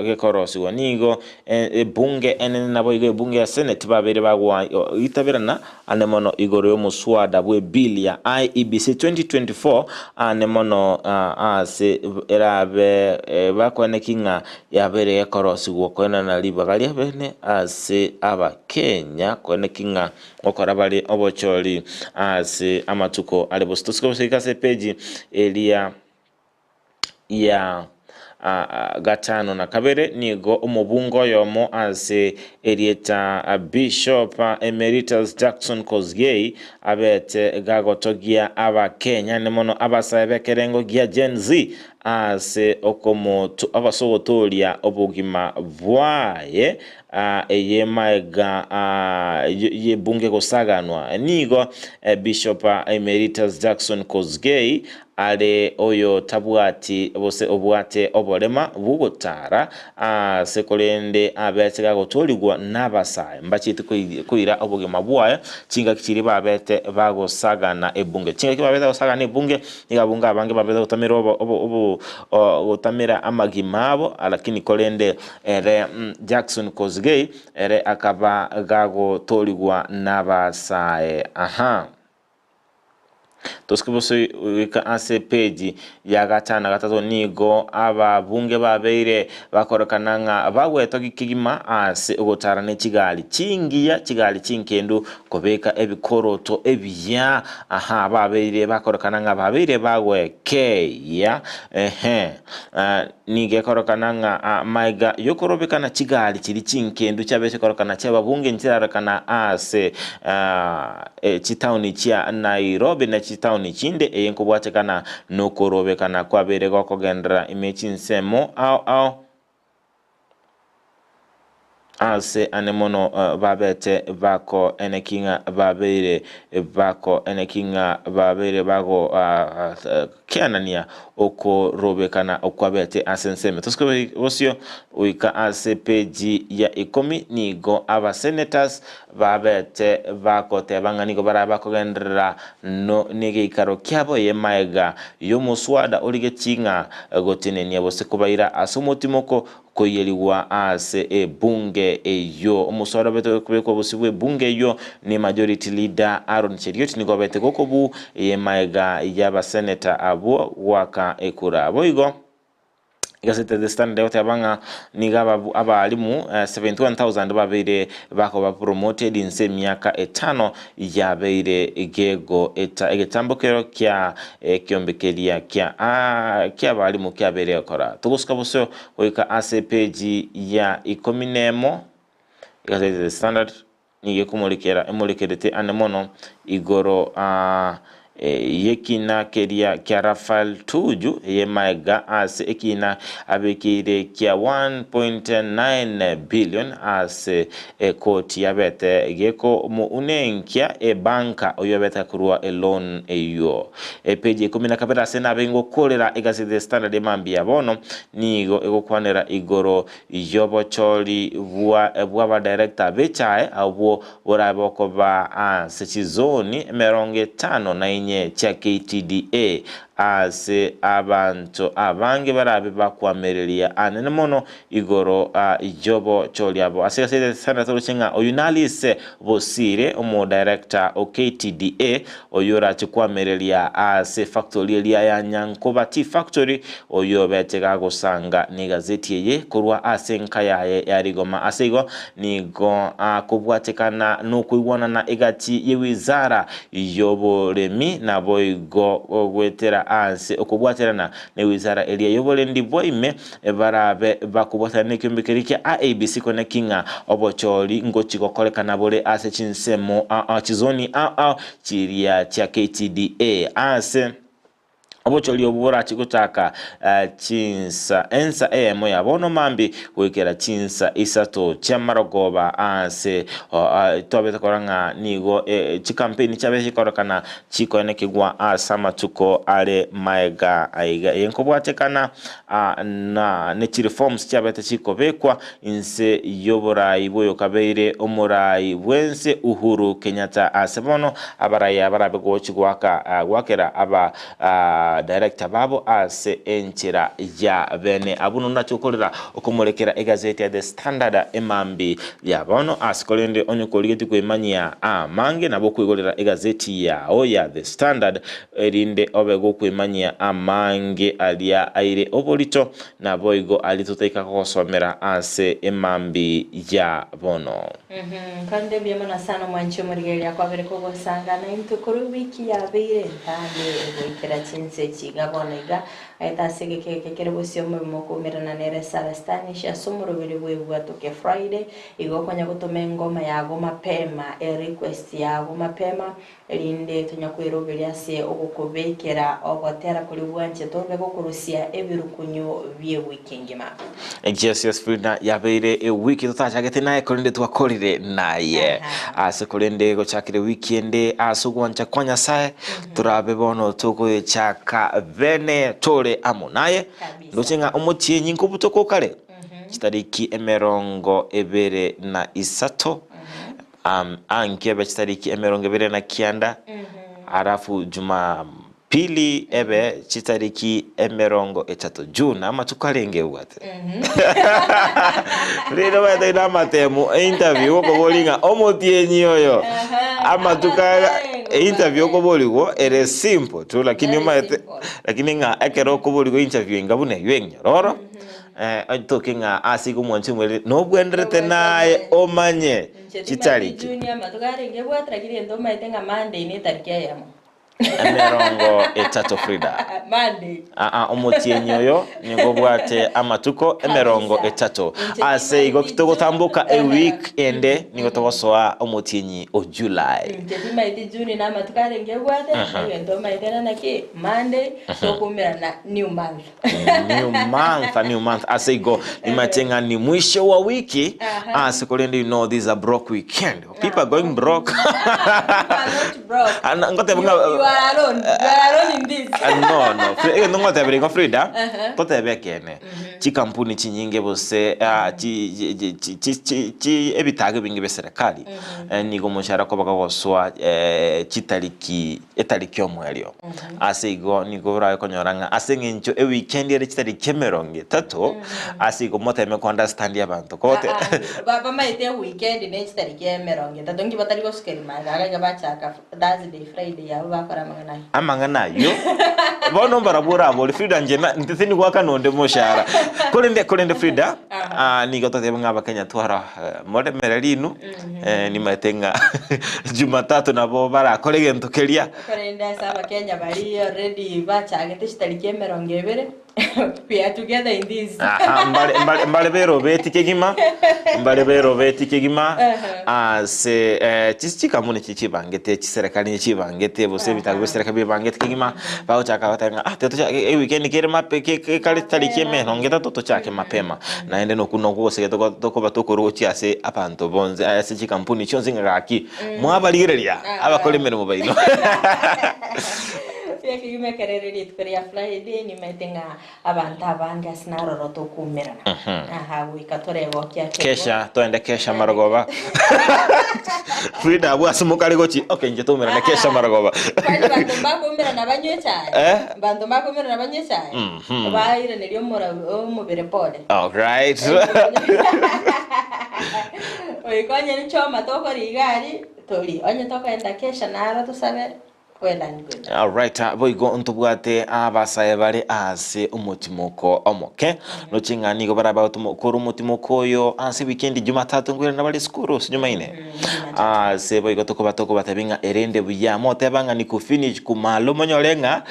gekorosigwa. Nigo ebunge enene naboigo ebunge ya senate babeire bagoitaberana Ane mono igoro y'omoswada bw'ebill ya IEBC 2024 ane mono ase erabe bakoeneki ng'a yabeire gekorosigwa koenana ribaga riabene ase abakenya koeneki ng'a gokora bare obochori ase amatuko are bosio. Tosike goika ase epeji eria ya gatano na kabere nigo omobunge oyomo ase erieta Bishop Emeritus Jackson Kosgei abete gagotogia Abakenya ne mono abasae b'ekerengo gia Gen Z ase ase ogotooria obogima bwaye eye maega y'ebunge gosaganwa. Nigo Bishop Emeritus Jackson Kosgei Are oyotabwati gose obwate oborema bw'ogotara aase korende abete gagotoorigwa nabasae mbachiete koira obogima bwaye chingaki chiria babete bagosagana ebunge. Chingaki babete bagosagana ebunge nigo abunge abange babete gotamera gotamera amagima abo lakini korende ere Jackson Kosgei ere akaba gagotoorigwa nabasae. Aha. Tosike goika ase epeji ya gatano na gatato nigo ababunge babeire bakorekana ng'a bagwetwa kegima ase ogotara ne chigari chingiya, chigari chinkendu, kobeka ebikoroto ebiya, aha babeire bakorekana ng'a babeire bagwekeia ehe. Nigo ekorekana ng'a amaiga y'okorobekana chigari chiria chinkendu chiabeire chikorekana chi'ababunge nchirarekana ase chitaoni chia Nairobi na chitaoni chinde, eye nkobwatekana nokorobekana kwabeire gokogenderera ime chinsemo ao ao. Aase ane mono babete bakoeneki ng'a babeire bakoeneki ng'a babeire bagokeanania okorobekana okwabete ase ensemo. Tosike bosio goika ase peji ya ikomi nigo abasenators babete bagoteba ng'a nigo barabe bakogenderera no negeikaro kiabo eye maega y'omoswada origetie ng'a gotenenia gose kobaira ase omotimoko. koiyerigwa ase ebunge eyio. Omoswada obete gokobekwa bosio bw'ebunge eyio ni Majority Leader Aaron Cheriot nigo obete gokobu emaega y'abaseneta abwo goaka ekura. Boigo Egaseti ya The Standard egoteba ng'a nigo ababu abalimu 71,000 babeire bakoba promoted inse emiaka etano yabeire gegoeta egetambo kero kia ekiombe keria kia kia abalimu kiabeire gokora. Togosuka bosio goika ase epeji ya ikomi nemo egaseti ya The Standard nigo ekomorekera emorekerete ane mono igoro y'ekina keria kia Raphael Tuju ey'emaega ase ekina abekeire kia 1.9 billion ase ekoti yabete gekomounenkia ebanka oyio abete korwa eloan eyio. Epeji ya ikomi na kabere ase nabe ngokorera egazeti The Standard emambia bono nigo egokwanera igoro y'obochori bwa bw'abadirector b'echae abwo borabe okoba ase chizoni emerongo etano na inye chia KTDA, ase abanto abange barabe bakwamereria anene mono igoro y'obochori abo. Ase egasi eye Sandra toroche ng'a oyio nalise Bosire, omodirector o KTDA, oyio orache kwamereria ase efactory eria ya Nyankoba Tea Factory, oyio obete gagosanga negazeti eye korwa ase enka yaye ya rigoma. Ase igo nigo akobwatekana nokoigwanana egati ye wizara y'oboremi naboigo goetera ase okobwaterana ne wizara eria y'oborendi bwaime barabe bakobwatana nekiombe keria kia IEBC koneki ng'a obochori ngochi gokorekana bore ase chinsemo ao ao chizoni ao ao chiria chia KTDA ase obochori obwo borache gochaka chinsa ensa eyemo ya bono mambi goikera chinsa isato chi'amarogoba ase twabete korora ng'a nigo chikampeni chiabeire chikorekana chikoenekigwa ase amatuko are maega aiga. Eye nkobwatekana na ne chireforms chiabete chikobekwa inse y'oborai bw'oyokabeire omorai bw'ense Uhuru Kenyatta ase bono abarai aba barabe gochi goaka goakera aba director babo ase enchera ya bene. Abwo nonya nachi gokorera okomorekera egazeti ya The Standard emambi ya bono ase korende onye korigetie kwemanyia amange nabo okoigorera egazeti yao ya The Standard erinde obe gokwemanyia amange aria aire oborito Naboigo aria totaika kogosomera ase emambi ya bono. Kande mbuya mono sana omwanchi omorigereria kwabere kogosanga naintwe korwa ewiki yabeire entambe goikera chinse echi iga bono iga aete ase egeka eke kere bosio omorimo okoumerana nere Sarah Stanish ase omoroberi bw'ebwatoke Friday igo okonya gotoma engoma yago mapema erequest yago mapema Erinde tonyakweroberia ase ogokobekera ogotera koria bwanchete obe gokorusia ebirukunyu bi'ewiki engima. Jesus Frida yabeire ewiki totachagete naye korende twakorire naye ase korende gochakire wiki ende ase ogwancha kwa Nyasaye torabe bono togoechaka bene tore amo naye ndoche ng'a omotienyi nkobutoka okare chitariki emerongo ebere na isato Anki ebe chitariki 29, alafu Jumapili ebe chitariki 30 June, amatuko arenge obwate. Rero omanyete na amatemu interview okoboria ng'a omotienyi oyo amatuko aya interview okoborigwa ere simple tu lakini omanyete lakini ng'a ekero okoborigwa interview enga buna eywo enyororo. Toke ng'a ase igo omwanchi omwerere nobwenderete naye omanye Inche timanyeti chitariki. Junior amatuko arenge bwate lakini gento omanyete ng'a Monday ne etariki eyemo. 30 Frida. Monday. Aa omotienyi oyo nigo obwate amatuko emerongo Kabisa. etato. Inche Ase igo timanyeti togotamboka June. eweek ende nigo togosoa omotienyi o July. Inche timanyeti June na amatuko arenge bwate, egento omanyete na naki Monday tokoumerana new month. New month, a new month. Ase igo nimate ng'a ni mwisho wa wiki ase korende you know this is a broke weekend. People are going broke. People are not broke. Ana- ngoteba You, ng'a you are alone. We are alone in this. Ah, no no Fri- egento ngotebera igo Frida Uh-huh. totebe ekeene chikampuni chinyinge gose ah, chi- chi- chi- chi- chi- chi- chi- ebitago ebinge bia eserekari eh, nigo omoshahara okoba kogoswa eh, chitariki etariki omoerio ase igo nigo orabe konyora ng'a ase eng'encho eweekend ere chitariki emerongo etato ase igo moteme ko understand abanto kote Ah, ah, ba- bamaete weekend ne chitariki emerongo etato nki batari gosuka erimanga iga iga bachaka Thursday, Friday abwo bakora amang'ana ayio. Amang'ana ayio bono mbarabwo orabore Frida inche na ntete nigwakana onde moshahara korende korende Frida ah, nigo totebe ng'a abakenya twara eh, moremere rinu eh, nimaete ng'a Jumatatu nabo barakore egento keria Korende ase abakenya baria already bachagete chitariki emerongo ebere We are together in this. Aha, mbare, mbare, mbare berobeti kegima mbare berobeti kegima ase eh, chisi chikamuni chi chibangete chiserekari ni chibangete gose ebitabu bia eserekari bibangete kegima bagochaka goteba ng'a ah tiga tochake eweekend kere mape ke ke kare tariki emerongo etato tochake mapema naende nokwo nokwo gose togo tokoba tokorwa gochia ase abanto bonsi ase chikampuni chionsi ng'a gaki mwabarigereria abakora emeremo baino. Buya kegima ekero ere rituko ria Friday nimaete ng'a abanto abange ase naroro tokuumerana. Aha goika toregokia kegima. Kesha toende kesha marogoba Frida abwo ase mokare gochi okay inche toumerane kesha marogoba Kwani banto mbakoumerana banywe echae? Eh? Banto mbakoumerana banywe echae? Bairaneria omora omobere pole. Alright. Goika onye nchoma tokora iga aria tori. Onye tokoenda kesha naro tosabe Well and good. Alright, boigo ntobwate abasae bare ase omotimoko omoke noche ng'a nigo barabe korwa omotimoko oyo ase weekend Jumatatu nkoirana bare esukuru ase nyuma ine ase boigo tokoba tokobatebia ng'a erende buya moteba ng'a ni kufinish kumalo monyore ng'a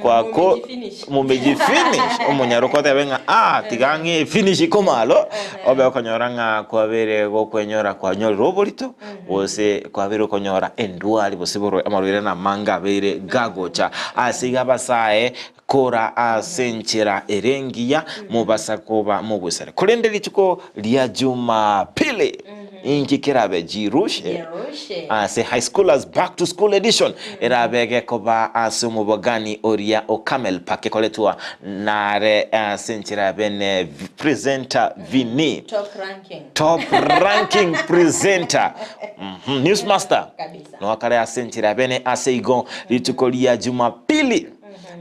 kwako Mumejifinish. mumejifinish omonyaroka otebe ng'a ah tiga ng'e finish komalo obe okonyora ng'a kwabere gokwenyora kwanyorire oborito Gose kwabeire okonyora endwari gose borwaire amarwaire namange abeire gagocha. Ase igo abasae kora ase enchera ere engiya mobasa koba mogwesara. Korende rituko ria Jumapili inki kerabe jirushe ase High Schoolers Back to School Edition erabe gekoba ase omobogani oria o Camel Park ekoretwa nare ase enchera ya bene presenter Vinny. Top ranking. Top ranking presenter mm newsmaster Kabisa. noakare ase enchera bene ase igo rituko ria Jumapili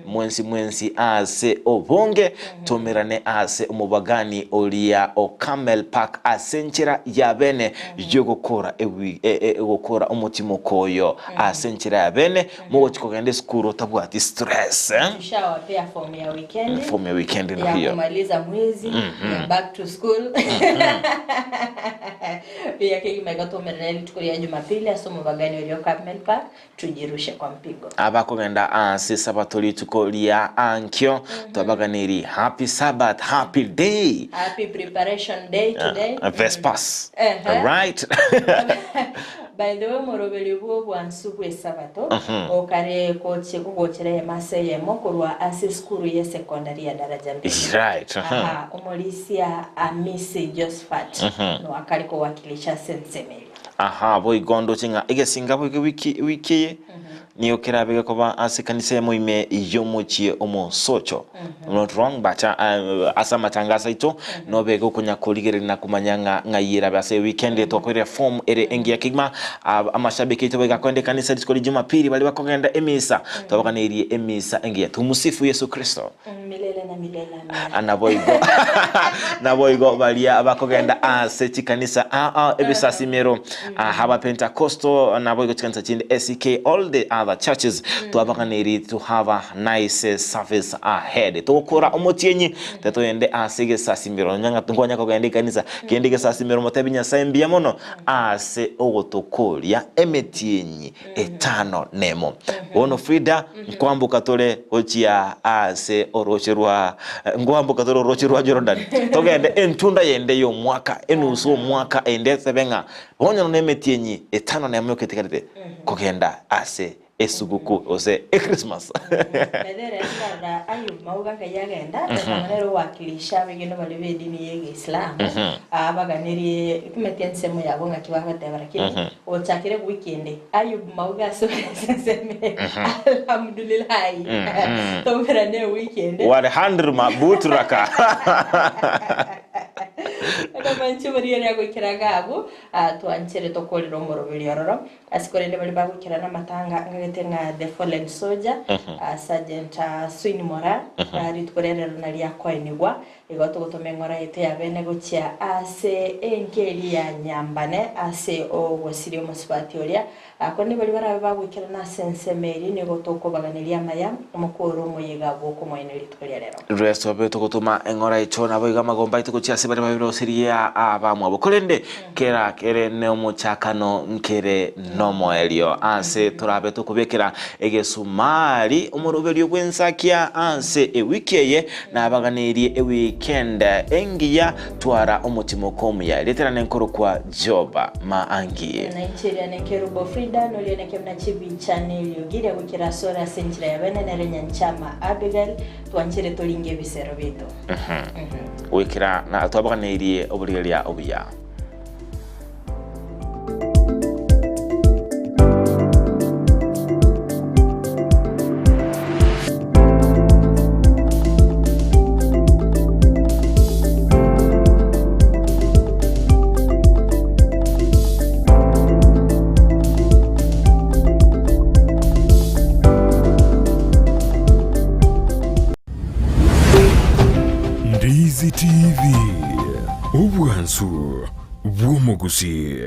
mwensi mwensi ase obonge tomerane ase omobagani oria o Camel Park ase enchera ya bene yogokora ewi e, e, gokora omotimoko oyo ase enchera ya bene mogochi kogenda esukuru otabwati stress eh? Tushawapea form ya weekend. Form ya weekend ndo ya hiyo. kumaliza mwezi ya back to school pia kegima igatumerera rituko ria Jumapili ase omobagani oria o Carmel Park tujirushe kwa mpigo. Abakogenda ase sabato rituko ria ankio twabaganiri happy Sabbath, happy day. Happy preparation day today. Vespas. Uh-huh. Right. By the way omoroberio bwa obwansu bw'esabato okare gochi gogochera eyemo ase eyemo korwa ase esukuru y'esekondari ya Daraja Mbili. Right. Aha, omorisia Amisi Josephat noakare kowakilisha ase ensemo eria. Aha, boigo ndoche ng'a egesinga boigo wiki wiki eye nigo kerabe gekoba ase ekanisa emo ime y'omochie omosocho. I'm not wrong but uh, ase amatangaso aito nobe gokonya korigereria na komanya ng'a ng'ai erabe ase weekend twakorire form ere engiya kegima Ab- amashabiki aito boigo akoenda ekanisa rituko ria Jumapili baria bakogenda emisa twabaganeirie emisa engiya tumusifu Yesu Kristo. Milele na milele amina. Naboigo naboigo baria bakogenda ase chikanisa aa ebisasimero aha aba Pentecostal naboigo chikanisa chinde ACK all the other churches twabaganiri to have a nice service ahead togokora omotienyi tetoende ase egesasimero nonya ng'a nkonya kogenda ekanisa kende egesasimero motebi Nyasaye mbuya mono ase ogotokoria emetienyi etano nemo. Bono Frida, nkoamboka tore gochia ase orooche rwa nkoamboka tore orooche rwa Jorodani, togende entunda yende y'omwaka, enusu omwaka ende etebe ng'a bono nemetienyi etano nemo yoka etigarete kogenda ase. Esuguku gose Echristmas. Bethere nkarora Ayub mauga akai agenda, ekaba nere owakilisha abegeni baria b'edini y'Egeislamu, abaganerie ekumeti ensemo yabo ng'aki bagoteba lakini ochakire ewiki ende Ayub mauga ase ase ensemo eye Alhamdulillahi tomerane ewiki ende. Walhandruma buturaka. Akamanche borigereria goikera iga abwo, twanchere tokorere omoroberi ororo. Ase korende baria bagoikerana amatanga ngagete ng'a the fallen soldier, Sergeant Swin Moraa, rituko ria rero nario akoenigwa. Igo togotoma eng'ora yaito ya bene gochia ase enka eria ya Nyambane ase ogosiria omosubati oria. Korende baria barabe bagoikerana ase ensemo eria nigo tokobaganeria amaya, omokoro omoyega bw'okomoenia rituko ria rero. Resobe togotoma eng'ora yaito naboigo amagomba aito gochia ase baria babirosirie abamwabo. Korende Kera kere nomochakano nkere nomoerio, ase torabe tokobekera egesumari omoroberio bw'ensakia ase ewiki eye, nabaganeirie eweekend engiya, twara omotimoko omuya. Erieta riane nkorokwa Job Maangi. Nainche riane Kerubo Frida, noria neke buna chibicha neriogi ria goikera asore ase enchera ya bene nere Nyanchama Abigail, twanchere toringe ebisero biaito. Goikera na twabaganeirie oborigereria obuya. Ndizi TV, obwansu bw'omogusii.